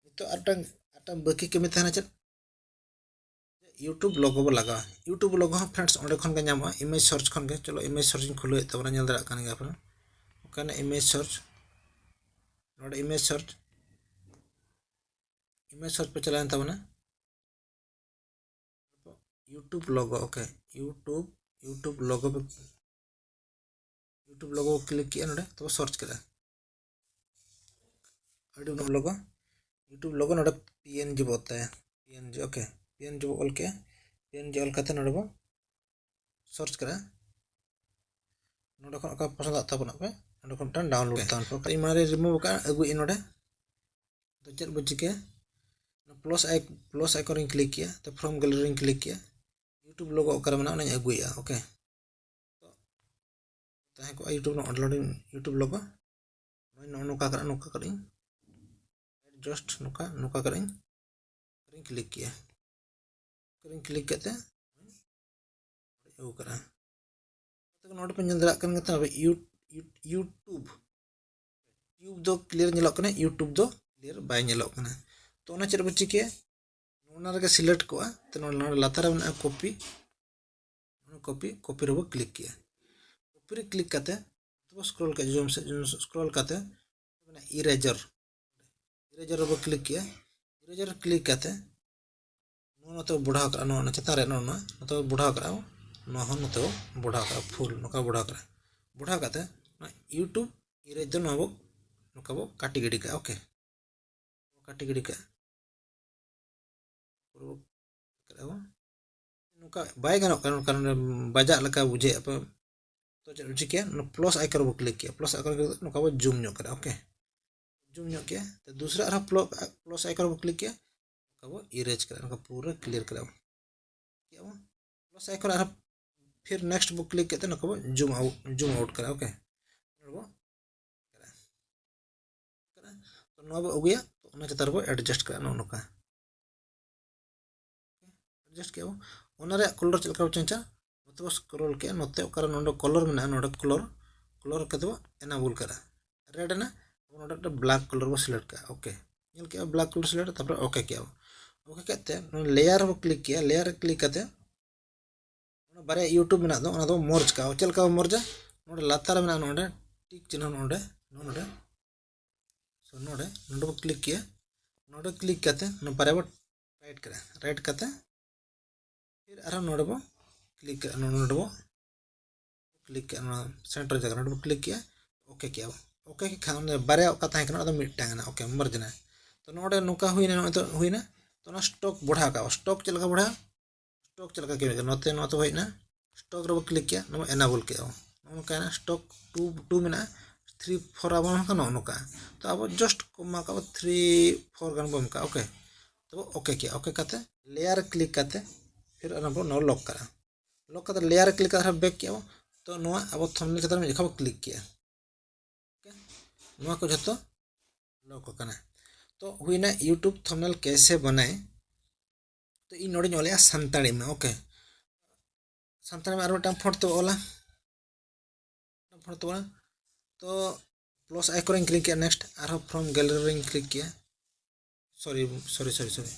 ᱱᱤᱛᱚᱜ ᱟᱨᱴᱟᱝ, ᱟᱨᱴᱟᱝ ᱵᱟᱹᱠᱤ ᱠᱟᱹᱢᱤ ᱛᱟᱦᱮᱱᱟ ᱪᱮᱫ? YouTube ᱞᱳᱜᱳ ᱵᱚ ᱞᱟᱜᱟᱣᱟ᱾ YouTube ᱞᱳᱜᱳ ᱦᱚᱸ ᱯᱷᱨᱮᱱᱰᱥ ᱚᱸᱰᱮ ᱠᱷᱚᱱ ᱜᱮ ᱧᱟᱢᱚᱜᱼᱟ, ᱤᱢᱮᱡᱽ ᱥᱟᱨᱪ ᱠᱷᱚᱱ ᱜᱮ᱾ ᱪᱚᱞᱚ, ᱤᱢᱮᱡᱽ ᱥᱟᱨᱪ ᱤᱧ ᱠᱷᱩᱞᱟᱹᱣᱮᱫ ᱛᱟᱵᱚᱱᱟ, ᱧᱮᱞ ᱫᱟᱲᱮᱭᱟᱜ ᱠᱟᱱ ᱜᱮᱭᱟ ᱯᱮ᱾ ᱚᱠᱟᱭᱮᱱᱟ ᱤᱢᱮᱡᱽ ᱥᱟᱨᱪ? ᱱᱚᱰᱮ ᱤᱢᱮᱡᱽ ᱥᱟᱨᱪ, ᱤᱢᱮᱡᱽ ᱥᱟᱨᱪ ᱯᱮ ᱪᱟᱞᱟᱣᱮᱱ ᱛᱟᱵᱚᱱᱟ᱾ YouTube logo, okay, YouTube, YouTube logo ᱯᱮ, YouTube ᱞᱳᱜᱳ ᱠᱞᱤᱠ ᱠᱮᱜᱼᱟ, ᱱᱚᱰᱮ ᱛᱚᱵᱮ ᱥᱟᱨᱪ ᱠᱮᱫᱟ᱾ ᱟᱹᱰᱤ ᱩᱱᱟᱹᱜ ᱞᱳᱜᱳ, YouTube ᱞᱳᱜᱳ ᱱᱚᱰᱮ ᱯᱤ ᱮᱱ ᱡᱤ ᱵᱚ ᱚᱛᱟᱭᱟ, ᱯᱤ ᱮᱱ ᱡᱤ, ᱳᱠᱮ, ᱯᱤ ᱮᱱ ᱡᱤ ᱵᱚ ᱚᱞ ᱠᱮᱜᱼᱟ᱾ ᱯᱤ ᱮᱱ ᱡᱤ ᱚᱞ ᱠᱟᱛᱮ ᱱᱚᱰᱮ ᱵᱚ ᱥᱟᱨᱪ ᱠᱮᱫᱟ᱾ ᱱᱚᱰᱮ ᱠᱷᱚᱱ ᱚᱠᱟ ᱯᱚᱥᱚᱸᱫᱟᱜ ᱛᱟᱵᱚᱱᱟ ᱯᱮ, ᱱᱚᱰᱮ ᱠᱷᱚᱱ ᱢᱤᱫᱴᱟᱝ ᱰᱟᱣᱩᱱᱞᱳᱰ ᱛᱟᱵᱚᱱ ᱯᱮ᱾ ᱤᱧ ᱢᱟᱲᱟᱝ ᱨᱮ ᱨᱤᱢᱩᱵᱷ ᱟᱠᱟᱫᱼᱟ, ᱟᱹᱜᱩᱭᱮᱫ ᱱᱚᱰᱮ᱾ ᱛᱚ ᱪᱮᱫ ᱵᱚ ᱪᱤᱠᱟᱹᱭᱟ? ᱯᱞᱟᱥ ᱟᱭ-, ᱯᱞᱟᱥ ᱟᱭᱠᱚᱱ ᱨᱤᱧ ᱠᱞᱤᱠ ᱠᱮᱜᱼᱟ, ᱛᱚ ᱯᱷᱨᱚᱢ ᱜᱮᱞᱟᱨᱤ ᱨᱤᱧ ᱠᱞᱤᱠ ᱠᱮᱜᱼᱟ᱾ YouTube ᱞᱳᱜᱳ ᱚᱠᱟᱨᱮ ᱢᱮᱱᱟᱜᱼᱟ, ᱚᱱᱟᱧ ᱟᱹᱜᱩᱭᱮᱫᱼᱟ᱾ ᱳᱠᱮ, ᱛᱚ ᱛᱟᱦᱮᱸ ᱠᱚᱜᱼᱟ YouTube ᱨᱮᱱᱟᱜ ᱰᱟᱣᱩᱱᱞᱳᱰ, YouTube ᱞᱳᱜᱳ᱾ ᱱᱚᱜᱼᱚᱭ ᱱᱚᱜᱼᱚ ᱱᱚᱝᱠᱟ ᱠᱟᱱᱟ, ᱱᱚᱝᱠᱟ ᱠᱟᱱᱟ᱾ ᱡᱟᱥᱴ ᱱᱚᱝᱠᱟ, ᱱᱚᱝᱠᱟ ᱠᱟᱱᱟ᱾ ᱨᱤᱧ ᱠᱞᱤᱠ ᱠᱮᱜᱼᱟ᱾ ᱨᱤᱧ ᱠᱞᱤᱠ ᱠᱟᱛᱮ ᱟᱹᱜᱩ ᱠᱟᱱᱟ᱾ ᱱᱚᱰᱮ ᱯᱮ ᱧᱮᱞ ᱫᱟᱲᱮᱭᱟᱜ ᱠᱟᱱ ᱜᱮᱭᱟ ᱛᱚ, ᱤᱭᱩ-, ᱤᱭᱩ-, YouTube᱾ YouTube ᱫᱚ ᱠᱞᱤᱭᱟᱨ ᱧᱮᱞᱚᱜ ᱠᱟᱱᱟ, YouTube ᱫᱚ ᱠᱞᱤᱭᱟᱨ ᱵᱟᱭ ᱧᱮᱞᱚᱜ ᱠᱟᱱᱟ᱾ ᱛᱚ ᱚᱱᱟ ᱪᱮᱫ ᱵᱚ ᱪᱤᱠᱟᱹᱭᱟ, ᱚᱱᱟ ᱨᱮᱜᱮ ᱥᱤᱞᱮᱠᱴ ᱠᱚᱜᱼᱟ᱾ ᱛᱚ ᱱᱚᱰᱮ ᱱᱚᱰᱮ ᱞᱟᱛᱟᱨ ᱨᱮ ᱢᱮᱱᱟᱜᱼᱟ ᱠᱚᱯᱤ, ᱚᱱᱟ ᱠᱚᱯᱤ ᱠᱚᱯᱤ ᱨᱮᱵᱚ ᱠᱞᱤᱠ ᱠᱮᱜᱼᱟ᱾ ᱠᱚᱯᱤ ᱨᱮ ᱠᱞᱤᱠ ᱠᱟᱛᱮ ᱛᱚᱵᱚ ᱥᱠᱨᱚᱞ ᱠᱟᱜᱼᱟ, ᱡᱩᱢ ᱥᱮᱫ ᱥᱠᱨᱚᱞ ᱠᱟᱛᱮ ᱢᱮᱱᱟᱜᱼᱟ ᱤᱨᱮᱡᱟᱨ᱾ ᱤᱨᱮᱡᱟᱨ ᱨᱮᱵᱚ ᱠᱞᱤᱠ ᱠᱮᱜᱼᱟ᱾ ᱤᱨᱮᱡᱟᱨ ᱨᱮ ᱠᱞᱤᱠ ᱠᱟᱛᱮ ᱱᱚᱣᱟ ᱱᱚᱛᱮ ᱵᱚ ᱵᱚᱲᱦᱟᱣ ᱠᱟᱜᱼᱟ, ᱱᱚᱣᱟ ᱚᱱᱟ ᱪᱮᱛᱟᱱ ᱨᱮ ᱱᱚᱣᱟ ᱱᱚᱣᱟ ᱱᱚᱛᱮ ᱵᱚ ᱵᱚᱲᱦᱟᱣ ᱠᱟᱜᱼᱟ, ᱱᱚᱣᱟ ᱦᱚᱸ ᱱᱚᱛᱮ ᱵᱚ ᱵᱚᱲᱦᱟᱣ ᱠᱟᱜᱼᱟ, ᱯᱷᱩᱞ ᱱᱚᱝᱠᱟ ᱵᱚᱲᱦᱟᱣ ᱠᱟᱜᱼᱟ᱾ ᱵᱚᱲᱦᱟᱣ ᱠᱟᱛᱮ ᱱᱚᱣᱟ ᱤᱭᱩᱴᱩᱵᱽ ᱤᱨᱮᱡᱽ ᱫᱚ ᱱᱚᱣᱟ ᱵᱚ ᱱᱚᱝᱠᱟ ᱵᱚ ᱠᱟᱹᱴᱤ ᱜᱤᱰᱤ ᱠᱟᱜᱼᱟ᱾ ᱳᱠᱮ, ᱠᱟᱹᱴᱤ ᱜᱤᱰᱤ ᱠᱟᱜᱼᱟ᱾ ᱯᱩᱨᱟᱹ ᱠᱟᱜᱼᱟ ᱵᱚ᱾ ᱱᱚᱝᱠᱟ ᱵᱟᱭ ᱜᱟᱱᱚᱜ ᱠᱟᱱᱟ, ᱱᱚᱝᱠᱟ ᱱᱚᱰᱮ ᱵᱟᱡᱟᱜ ᱞᱮᱠᱟ ᱵᱩᱡᱷᱟᱹᱣᱮᱫᱼᱟ ᱯᱮ᱾ ᱛᱚ ᱪᱮᱫ ᱵᱚ ᱪᱤᱠᱟᱹᱭᱟ, ᱱᱚᱣᱟ ᱯᱞᱟᱥ ᱟᱭᱠᱚᱱ ᱨᱮᱵᱚ ᱠᱞᱤᱠ ᱠᱮᱜᱼᱟ᱾ ᱯᱞᱟᱥ ᱟᱭᱠᱚᱱ ᱨᱮ ᱱᱚᱝᱠᱟ ᱵᱚ ᱡᱩᱢ ᱧᱚᱜ ᱠᱮᱫᱟ᱾ ᱳᱠᱮ, ᱡᱩᱢ ᱧᱚᱜ ᱠᱮᱜᱼᱟ᱾ ᱛᱚ ᱫᱩᱥᱨᱟ ᱟᱨᱦᱚᱸ ᱯᱞᱟᱥ ᱟᱭᱠᱚᱱ ᱨᱮᱵᱚ ᱠᱞᱤᱠ ᱠᱮᱜᱼᱟ, ᱱᱚᱝᱠᱟ ᱵᱚ ᱤᱨᱮᱡᱽ ᱠᱮᱫᱟ, ᱱᱚᱝᱠᱟ ᱯᱩᱨᱟᱹ ᱠᱞᱤᱭᱟᱨ ᱠᱮᱫᱟ ᱵᱚ᱾ ᱠᱮᱜᱼᱟ ᱵᱚ᱾ ᱯᱞᱟᱥ ᱟᱭᱠᱚᱱ ᱟᱨᱦᱚᱸ ᱯᱷᱤᱨ ᱱᱮᱠᱥᱴ ᱵᱚ ᱠᱞᱤᱠ ᱠᱮᱫ ᱛᱮ ᱱᱚᱝᱠᱟ ᱵᱚ ᱡᱩᱢ ᱟᱣᱩᱴ, ᱡᱩᱢ ᱟᱣᱩᱴ ᱠᱮᱫᱟ᱾ ᱳᱠᱮ, ᱱᱚᱰᱮ ᱵᱚ ᱠᱟᱱᱟ᱾ ᱛᱚ ᱱᱚᱣᱟ ᱵᱚ ᱟᱹᱜᱩᱭᱟ, ᱛᱚ ᱚᱱᱟ ᱪᱮᱛᱟᱱ ᱨᱮᱵᱚ ᱮᱰᱡᱟᱥᱴ ᱠᱟᱜᱼᱟ, ᱱᱚᱜᱼᱚ ᱱᱚᱝᱠᱟ ᱮᱰᱡᱟᱥᱴ ᱠᱮᱜᱼᱟ ᱵᱚ᱾ ᱚᱱᱟ ᱨᱮᱭᱟᱜ ᱠᱚᱞᱚᱨ ᱪᱮᱫ ᱞᱮᱠᱟ ᱵᱚ ᱪᱮᱧᱡᱟ, ᱱᱚᱛᱮ ᱵᱚ ᱥᱠᱨᱚᱞ ᱠᱮᱜᱼᱟ, ᱱᱚᱛᱮ ᱚᱠᱟᱨᱮ ᱱᱚᱰᱮ ᱠᱚᱞᱚᱨ ᱢᱮᱱᱟᱜᱼᱟ, ᱱᱚᱰᱮ ᱠᱚᱞᱚᱨ, ᱠᱚᱞᱚᱨ ᱠᱟᱛᱮ ᱵᱚ ᱮᱱᱮᱵᱚᱞ ᱠᱟᱜᱼᱟ᱾ ᱨᱮᱰ ᱮᱱᱟ, ᱟᱵᱚ ᱱᱚᱰᱮ ᱢᱤᱫᱴᱮᱱ ᱵᱞᱮᱠ ᱠᱚᱞᱚᱨ ᱵᱚ ᱥᱤᱞᱮᱠᱴ ᱠᱟᱜᱼᱟ᱾ ᱳᱠᱮ, ᱧᱮᱞ ᱠᱮᱜᱼᱟ ᱵᱞᱮᱠ ᱠᱚᱞᱚᱨ ᱥᱤᱞᱮᱠᱴ, ᱛᱟᱨᱯᱚᱨᱮ ᱳᱠᱮ ᱠᱮᱜᱼᱟ ᱵᱚ᱾ ᱳᱠᱮ ᱠᱮᱫ ᱛᱮ ᱱᱚᱰᱮ ᱞᱮᱭᱟᱨ ᱨᱮᱵᱚ ᱠᱞᱤᱠ ᱠᱮᱜᱼᱟ, ᱞᱮᱭᱟᱨ ᱨᱮ ᱠᱞᱤᱠ ᱠᱟᱛᱮ ᱚᱱᱟ ᱵᱟᱨᱭᱟ ᱤᱭᱩᱴᱩᱵᱽ ᱢᱮᱱᱟᱜ ᱫᱚ, ᱚᱱᱟ ᱫᱚ ᱢᱟᱨᱡᱽ ᱠᱟᱜᱼᱟ᱾ ᱪᱮᱫ ᱞᱮᱠᱟ ᱵᱚ ᱢᱟᱨᱡᱟ? ᱱᱚᱰᱮ ᱞᱟᱛᱟᱨ ᱨᱮ ᱢᱮᱱᱟᱜᱼᱟ, ᱱᱚᱰᱮ ᱴᱤᱠ ᱪᱤᱱᱦᱟᱹ, ᱱᱚᱰᱮ, ᱱᱚᱰᱮ, ᱥᱚ ᱱᱚᱰᱮ, ᱱᱚᱰᱮ ᱵᱚ ᱠᱞᱤᱠ ᱠᱮᱜᱼᱟ᱾ ᱱᱚᱰᱮ ᱠᱞᱤᱠ ᱠᱟᱛᱮ ᱱᱚᱣᱟ ᱵᱟᱨᱭᱟ ᱵᱚ ᱨᱟᱭᱤᱴ ᱠᱮᱫᱟ, ᱨᱟᱭᱤᱴ ᱠᱟᱛᱮ ᱯᱷᱤᱨ ᱟᱨᱦᱚᱸ ᱱᱚᱰᱮ ᱵᱚ ᱠᱞᱤᱠ ᱠᱮᱜᱼᱟ, ᱱᱚᱰᱮ, ᱱᱚᱰᱮ ᱵᱚ ᱠᱞᱤᱠ ᱠᱮᱜᱼᱟ, ᱱᱚᱣᱟ ᱥᱮᱱᱴᱟᱨ ᱡᱟᱭᱜᱟ ᱱᱚᱰᱮ ᱵᱚ ᱠᱞᱤᱠ ᱠᱮᱜᱼᱟ᱾ ᱳᱠᱮ ᱠᱮᱜᱼᱟ ᱵᱚ᱾ ᱳᱠᱮ ᱠᱮᱫ ᱠᱷᱟᱱ ᱚᱸᱰᱮ ᱵᱟᱨᱭᱟ ᱚᱠᱟ ᱛᱟᱦᱮᱸ ᱠᱟᱱᱟ, ᱚᱱᱟ ᱫᱚ ᱢᱤᱫᱴᱟᱝ ᱮᱱᱟ᱾ ᱳᱠᱮ, ᱢᱟᱨᱡᱽ ᱮᱱᱟ᱾ ᱛᱚ ᱱᱚᱰᱮ ᱱᱚᱝᱠᱟ ᱦᱩᱭᱱᱟ, ᱱᱚᱜᱼᱚᱭ ᱛᱚ ᱦᱩᱭᱱᱟ᱾ ᱛᱚ ᱚᱱᱟ ᱥᱴᱚᱠ ᱵᱚᱲᱦᱟᱣ ᱠᱟᱜᱼᱟ᱾ ᱥᱴᱚᱠ ᱪᱮᱫ ᱞᱮᱠᱟ ᱵᱚᱲᱦᱟᱣ? ᱥᱴᱚᱠ ᱪᱮᱫ ᱞᱮᱠᱟ ᱠᱟᱹᱢᱤ ᱠᱟᱱᱟ? ᱱᱚᱛᱮ ᱱᱚᱣᱟ ᱛᱮ ᱦᱮᱡ ᱮᱱᱟ, ᱥᱴᱚᱠ ᱨᱮᱵᱚ ᱠᱞᱤᱠ ᱠᱮᱜᱼᱟ, ᱱᱚᱣᱟ ᱮᱱᱮᱵᱚᱞ ᱠᱮᱜᱼᱟ ᱵᱚ᱾ ᱱᱚᱜᱼᱚ ᱱᱚᱝᱠᱟᱭᱮᱱᱟ, ᱥᱴᱚᱠ ᱴᱩ, ᱴᱩ ᱢᱮᱱᱟᱜᱼᱟ, ᱛᱷᱨᱤ, ᱯᱷᱳᱨ ᱟᱵᱚ ᱱᱚᱝᱠᱟ, ᱱᱚᱜᱼᱚ ᱱᱚᱝᱠᱟ᱾ ᱛᱚ ᱟᱵᱚ ᱡᱟᱥᱴ ᱠᱚᱢᱟ ᱠᱟᱜᱼᱟ ᱵᱚ, ᱛᱷᱨᱤ, ᱯᱷᱳᱨ ᱜᱟᱱ ᱵᱚ ᱮᱢ ᱠᱟᱜᱼᱟ᱾ ᱳᱠᱮ, ᱛᱚ ᱳᱠᱮ ᱠᱮᱜᱼᱟ᱾ ᱳᱠᱮ ᱠᱟᱛᱮ ᱞᱮᱭᱟᱨ ᱨᱮ ᱠᱞᱤᱠ ᱠᱟᱛᱮ ᱯᱷᱤᱨ ᱚᱱᱟ ᱵᱚ ᱱᱚᱣᱟ ᱞᱚᱠ ᱠᱟᱜᱼᱟ᱾ ᱞᱚᱠ ᱠᱟᱛᱮ ᱞᱮᱭᱟᱨ ᱨᱮ ᱠᱞᱤᱠ ᱠᱟᱛᱮ ᱟᱨᱦᱚᱸ ᱵᱮᱠ ᱠᱮᱜᱼᱟ ᱵᱚ᱾ ᱛᱚ ᱱᱚᱣᱟ ᱟᱵᱚ ᱛᱷᱟᱢᱵᱱᱮᱞ ᱪᱮᱛᱟᱱ ᱨᱮ ᱢᱤᱫ ᱡᱚᱠᱷᱟ ᱵᱚ ᱠᱞᱤᱠ ᱠᱮᱜᱼᱟ᱾ ᱳᱠᱮ, ᱱᱚᱣᱟ ᱠᱚ ᱡᱷᱚᱛᱚ ᱞᱚᱠ ᱟᱠᱟᱱᱟ᱾ ᱛᱚ ᱦᱩᱭᱱᱟ YouTube ᱛᱷᱟᱢᱵᱱᱮᱞ ᱠᱮᱥᱮ ᱵᱟᱱᱟᱭ᱾ ᱛᱚ ᱤᱧ ᱱᱚᱰᱮᱧ ᱚᱞᱮᱜᱼᱟ ᱥᱟᱱᱛᱟᱲᱤ ᱢᱟ᱾ ᱳᱠᱮ, ᱥᱟᱱᱛᱟᱲᱤ ᱢᱟ ᱟᱨ ᱢᱤᱫᱴᱟᱝ ᱯᱷᱚᱱᱴ ᱛᱮ ᱚᱞᱟ, ᱢᱤᱫᱴᱟᱝ ᱯᱷᱚᱱᱴ ᱛᱮ ᱚᱞᱟ᱾ ᱛᱚ plus icon ᱨᱮᱧ click ᱠᱮᱫᱼᱟ᱾ Next ᱟᱨᱦᱚᱸ from gallery ᱨᱮᱧ click ᱠᱮᱫᱼᱟ᱾ Sorry, sorry, sorry, sorry.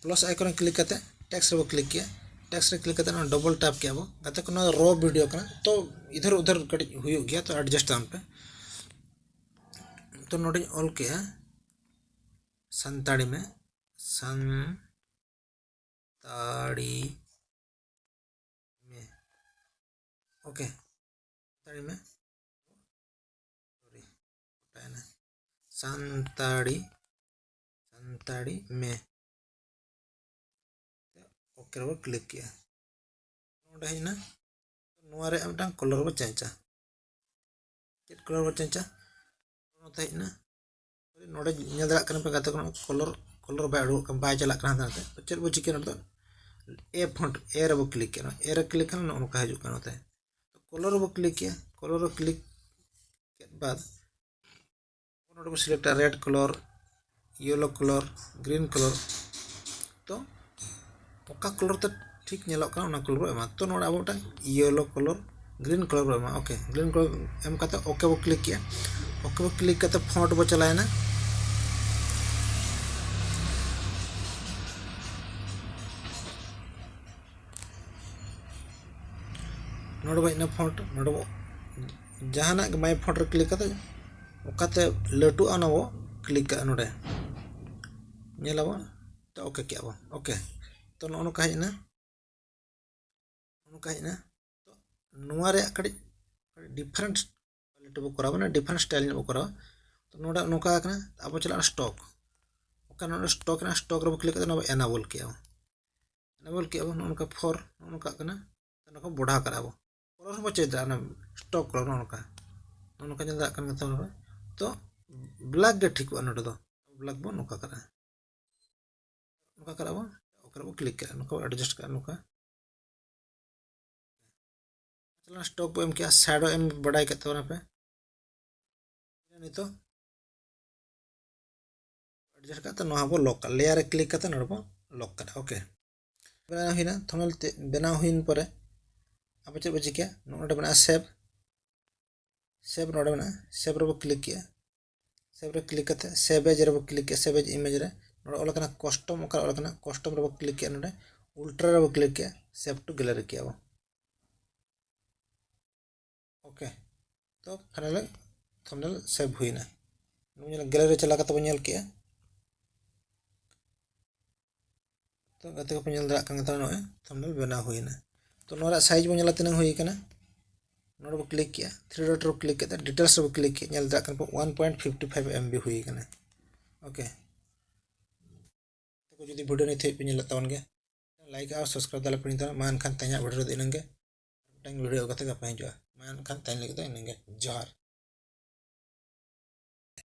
Plus icon ᱨᱮ click ᱠᱟᱛᱮ text ᱨᱮᱵᱚ click ᱠᱮᱫᱼᱟ᱾ Text ᱨᱮ click ᱠᱟᱛᱮ ᱱᱚᱣᱟ double tap ᱠᱮᱫᱼᱟ ᱵᱚ᱾ ᱜᱟᱛᱮ ᱠᱚ, ᱱᱚᱣᱟ raw video ᱠᱟᱱᱟ, ᱛᱚ ᱤᱫᱷᱚᱨ ᱩᱫᱷᱚᱨ ᱠᱟᱹᱴᱤᱡ ᱦᱩᱭᱩᱜ ᱜᱮᱭᱟ, ᱛᱚ adjust ᱛᱟᱵᱚᱱ ᱯᱮ᱾ ᱛᱚ ᱱᱚᱰᱮᱧ ᱚᱞ ᱠᱮᱫᱼᱟ ᱥᱟᱱᱛᱟᱲᱤ ᱢᱮ, ᱥᱟᱱᱛᱟᱲᱤ ᱢᱮ᱾ OK, ᱥᱟᱱᱛᱟᱲᱤ ᱢᱮ᱾ Sorry, ᱜᱚᱴᱟᱭᱮᱱᱟ᱾ ᱥᱟᱱᱛᱟᱲᱤ, ᱥᱟᱱᱛᱟᱲᱤ ᱢᱮ᱾ OK ᱨᱮᱵᱚ click ᱠᱮᱜᱼᱟ᱾ ᱱᱚᱰᱮ ᱦᱮᱡ ᱮᱱᱟ, ᱱᱚᱣᱟ ᱨᱮᱭᱟᱜ ᱢᱤᱫᱴᱟᱝ colour ᱵᱚ changeᱟ᱾ ᱪᱮᱫ colour ᱵᱚ changeᱟ? ᱱᱚᱛᱮ ᱦᱮᱡ ᱮᱱᱟ, ᱱᱚᱰᱮ ᱧᱮᱞ ᱫᱟᱲᱮᱭᱟᱜ ᱠᱟᱱᱟ ᱯᱮ ᱜᱟᱛᱮ ᱠᱚ, colour, colour ᱵᱟᱭ ᱩᱰᱩᱠᱚᱜ ᱠᱟᱱᱟ, ᱵᱟᱭ ᱪᱟᱞᱟᱜ ᱠᱟᱱᱟ ᱦᱟᱱᱛᱮ ᱱᱟᱛᱮ᱾ ᱛᱚ ᱪᱮᱫ ᱵᱚ ᱪᱤᱠᱟᱹᱭᱟ? ᱱᱚᱰᱮ ᱫᱚ A font, A ᱨᱮᱵᱚ click ᱠᱮᱜᱼᱟ᱾ A ᱨᱮ click ᱠᱷᱟᱱ ᱱᱚᱜᱼᱚ ᱱᱚᱝᱠᱟ ᱦᱤᱡᱩᱜ ᱠᱟᱱᱟ ᱱᱚᱛᱮ᱾ ᱛᱚ colour ᱨᱮᱵᱚ click ᱠᱮᱜᱼᱟ᱾ Colour ᱨᱮ click ᱠᱮᱫ ᱵᱟᱫ ᱱᱚᱰᱮ ᱵᱚ selectᱟ red colour, yellow colour, green colour᱾ ᱛᱚ ᱚᱠᱟ colour ᱛᱮ ᱴᱷᱤᱠ ᱧᱮᱞᱚᱜ ᱠᱟᱱᱟ ᱚᱱᱟ colour ᱵᱚ ᱮᱢᱟ᱾ ᱛᱚ ᱱᱚᱰᱮ ᱟᱵᱚ ᱢᱤᱫᱴᱟᱝ yellow colour, green colour ᱵᱚ ᱮᱢᱟ᱾ OK, green colour ᱮᱢ ᱠᱟᱛᱮ OK ᱵᱚ click ᱠᱮᱜᱼᱟ᱾ OK ᱵᱚ click ᱠᱟᱛᱮ font ᱵᱚ ᱪᱟᱞᱟᱣᱮᱱᱟ᱾ ᱱᱚᱰᱮ ᱵᱚ ᱦᱮᱡ ᱮᱱᱟ font, ᱱᱚᱰᱮ ᱵᱚ ᱡᱟᱦᱟᱱᱟᱜ ᱜᱮ my font ᱨᱮ click ᱠᱟᱛᱮ ᱚᱠᱟᱛᱮ ᱞᱟᱹᱴᱩᱜᱼᱟ ᱚᱱᱟ ᱵᱚ click ᱠᱟᱜᱼᱟ᱾ ᱱᱚᱰᱮ ᱧᱮᱞ ᱟᱵᱚ, ᱛᱚ OK ᱠᱮᱜᱼᱟ ᱵᱚ᱾ OK, ᱛᱚ ᱱᱚᱜᱼᱚ ᱱᱚᱝᱠᱟ ᱦᱮᱡ ᱮᱱᱟ, ᱱᱚᱝᱠᱟ ᱦᱮᱡ ᱮᱱᱟ᱾ ᱛᱚ ᱱᱚᱣᱟ ᱨᱮᱭᱟᱜ ᱠᱟᱹᱴᱤᱡ, ᱠᱟᱹᱴᱤᱡ different quality ᱵᱚ ᱠᱚᱨᱟᱣᱟ, ᱢᱟᱱᱮ different style ᱧᱚᱜ ᱵᱚ ᱠᱚᱨᱟᱣᱟ᱾ ᱛᱚ ᱱᱚᱰᱮ ᱱᱚᱝᱠᱟ ᱠᱟᱱᱟ, ᱟᱵᱚ ᱪᱟᱞᱟᱜᱼᱟ stock᱾ OK, ᱱᱚᱰᱮ stock ᱦᱮᱱᱟᱜᱼᱟ, stock ᱨᱮᱵᱚ click ᱠᱟᱛᱮ ᱱᱚᱣᱟ ᱵᱚ enable ᱠᱮᱜᱼᱟ ᱵᱚ᱾ Enable ᱠᱮᱜᱼᱟ ᱵᱚ, ᱱᱚᱜᱼᱚ ᱱᱚᱝᱠᱟ four, ᱱᱚᱜᱼᱚ ᱱᱚᱝᱠᱟ ᱠᱟᱱᱟ᱾ ᱛᱚ ᱱᱚᱣᱟ ᱠᱚ ᱵᱚᱲᱦᱟᱣ ᱠᱟᱜᱼᱟ ᱵᱚ᱾ Colour ᱦᱚᱸᱵᱚ change ᱫᱟᱲᱮᱭᱟᱜᱼᱟ, ᱚᱱᱟ stock colour ᱱᱚᱜᱼᱚ ᱱᱚᱝᱠᱟ, ᱱᱚᱜᱼᱚ ᱱᱚᱝᱠᱟ ᱧᱮᱞ ᱫᱟᱲᱮᱭᱟᱜ ᱠᱟᱱ ᱜᱮᱭᱟ ᱛᱚ᱾ ᱛᱚ black ᱜᱮ ᱴᱷᱤᱠᱚᱜᱼᱟ ᱱᱚᱰᱮ ᱫᱚ, black ᱵᱚ ᱱᱚᱝᱠᱟ ᱠᱟᱜᱼᱟ᱾ ᱱᱚᱝᱠᱟ ᱠᱟᱜᱼᱟ ᱵᱚ, OK ᱨᱮᱵᱚ click ᱠᱟᱜᱼᱟ, ᱱᱚᱝᱠᱟ ᱵᱚ adjust ᱠᱟᱜᱼᱟ, ᱱᱚᱝᱠᱟ᱾ ᱪᱟᱞᱟᱣ stock ᱵᱚ ᱮᱢ ᱠᱮᱜᱼᱟ, shadow ᱮᱢ ᱵᱟᱰᱟᱭ ᱠᱟᱜ ᱛᱟᱵᱚᱱᱟ ᱯᱮ᱾ ᱱᱤᱛᱚᱜ adjust ᱠᱟᱜ ᱛᱮ ᱱᱚᱣᱟ ᱦᱚᱸᱵᱚ lock ᱠᱟᱜᱼᱟ, layer ᱨᱮ click ᱠᱟᱛᱮ ᱱᱚᱰᱮ ᱵᱚ lock ᱠᱟᱜᱼᱟ᱾ OK, ᱵᱮᱱᱟᱣ ᱦᱩᱭᱱᱟ᱾ Thumbnail ᱛᱮ ᱵᱮᱱᱟᱣ ᱦᱩᱭᱮᱱ ᱯᱚᱨᱮ ᱟᱵᱚ ᱪᱮᱫ ᱵᱚ ᱪᱤᱠᱟᱹᱭᱟ? ᱱᱚᱜᱼᱚ ᱱᱚᱰᱮ ᱢᱮᱱᱟᱜᱼᱟ save, save ᱱᱚᱰᱮ ᱢᱮᱱᱟᱜᱼᱟ, save ᱨᱮᱵᱚ click ᱠᱮᱜᱼᱟ᱾ Save ᱨᱮ click ᱠᱟᱛᱮ save as ᱨᱮᱵᱚ click ᱠᱮᱜᱼᱟ, save as image ᱨᱮ᱾ ᱱᱚᱰᱮ ᱚᱞ ᱟᱠᱟᱱᱟ custom, ᱚᱠᱟᱨᱮ ᱚᱞ ᱟᱠᱟᱱᱟ custom ᱨᱮᱵᱚ click ᱠᱮᱜᱼᱟ, ᱱᱚᱰᱮ ultra ᱨᱮᱵᱚ click ᱠᱮᱜᱼᱟ, save to gallery ᱠᱮᱜᱼᱟ ᱵᱚ᱾ OK, ᱛᱚ finally thumbnail save ᱦᱩᱭᱱᱟ᱾ ᱱᱚᱜᱼᱚᱭ ᱧᱮᱞ, gallery ᱨᱮ ᱪᱟᱞᱟᱣ ᱠᱟᱛᱮ ᱵᱚᱱ ᱧᱮᱞ ᱠᱮᱜᱼᱟ᱾ ᱛᱚ ᱜᱟᱛᱮ ᱠᱚᱯᱮ ᱧᱮᱞ ᱫᱟᱲᱮᱭᱟᱜ ᱠᱟᱱ ᱜᱮᱭᱟ, ᱱᱚᱜᱼᱚᱭ thumbnail ᱵᱮᱱᱟᱣ ᱦᱩᱭᱱᱟ᱾ ᱛᱚ ᱱᱚᱣᱟ ᱨᱮᱭᱟᱜ size ᱵᱚᱱ ᱧᱮᱞᱟ ᱛᱤᱱᱟᱹᱝ ᱦᱩᱭ ᱟᱠᱟᱱᱟ᱾ ᱱᱚᱰᱮ ᱵᱚ click ᱠᱮᱜᱼᱟ, three dot ᱨᱮᱵᱚ click ᱠᱮᱫᱟ, details ᱨᱮᱵᱚ click ᱠᱮᱜᱼᱟ, ᱧᱮᱞ ᱫᱟᱲᱮᱭᱟᱜ ᱠᱟᱱᱟ ᱯᱮ one point five five M B ᱦᱩᱭ ᱟᱠᱟᱱᱟ᱾ OK, ᱛᱚ ᱡᱩᱫᱤ video ᱱᱤᱛ ᱦᱟᱹᱵᱤᱡ ᱯᱮ ᱧᱮᱞᱮᱫ ᱛᱟᱵᱚᱱ ᱜᱮᱭᱟ, like ᱟᱨ subscribe ᱫᱟᱞᱮ ᱯᱮ ᱱᱤᱛᱚᱜ᱾ ᱢᱟ ᱮᱱᱠᱷᱟᱱ ᱛᱮᱦᱮᱧᱟᱜ video ᱨᱮᱫᱚ ᱤᱱᱟᱹᱝ ᱜᱮ᱾ ᱢᱤᱫᱴᱟᱝ video ᱟᱹᱜᱩ ᱠᱟᱛᱮ ᱜᱟᱯᱟ ᱦᱤᱡᱩᱜᱼᱟ᱾ ᱢᱟ ᱮᱱᱠᱷᱟᱱ ᱛᱮᱦᱮᱧ ᱞᱟᱹᱜᱤᱫ ᱫᱚ ᱤᱱᱟᱹᱝ ᱜᱮ᱾ ᱡᱚᱦᱟᱨ᱾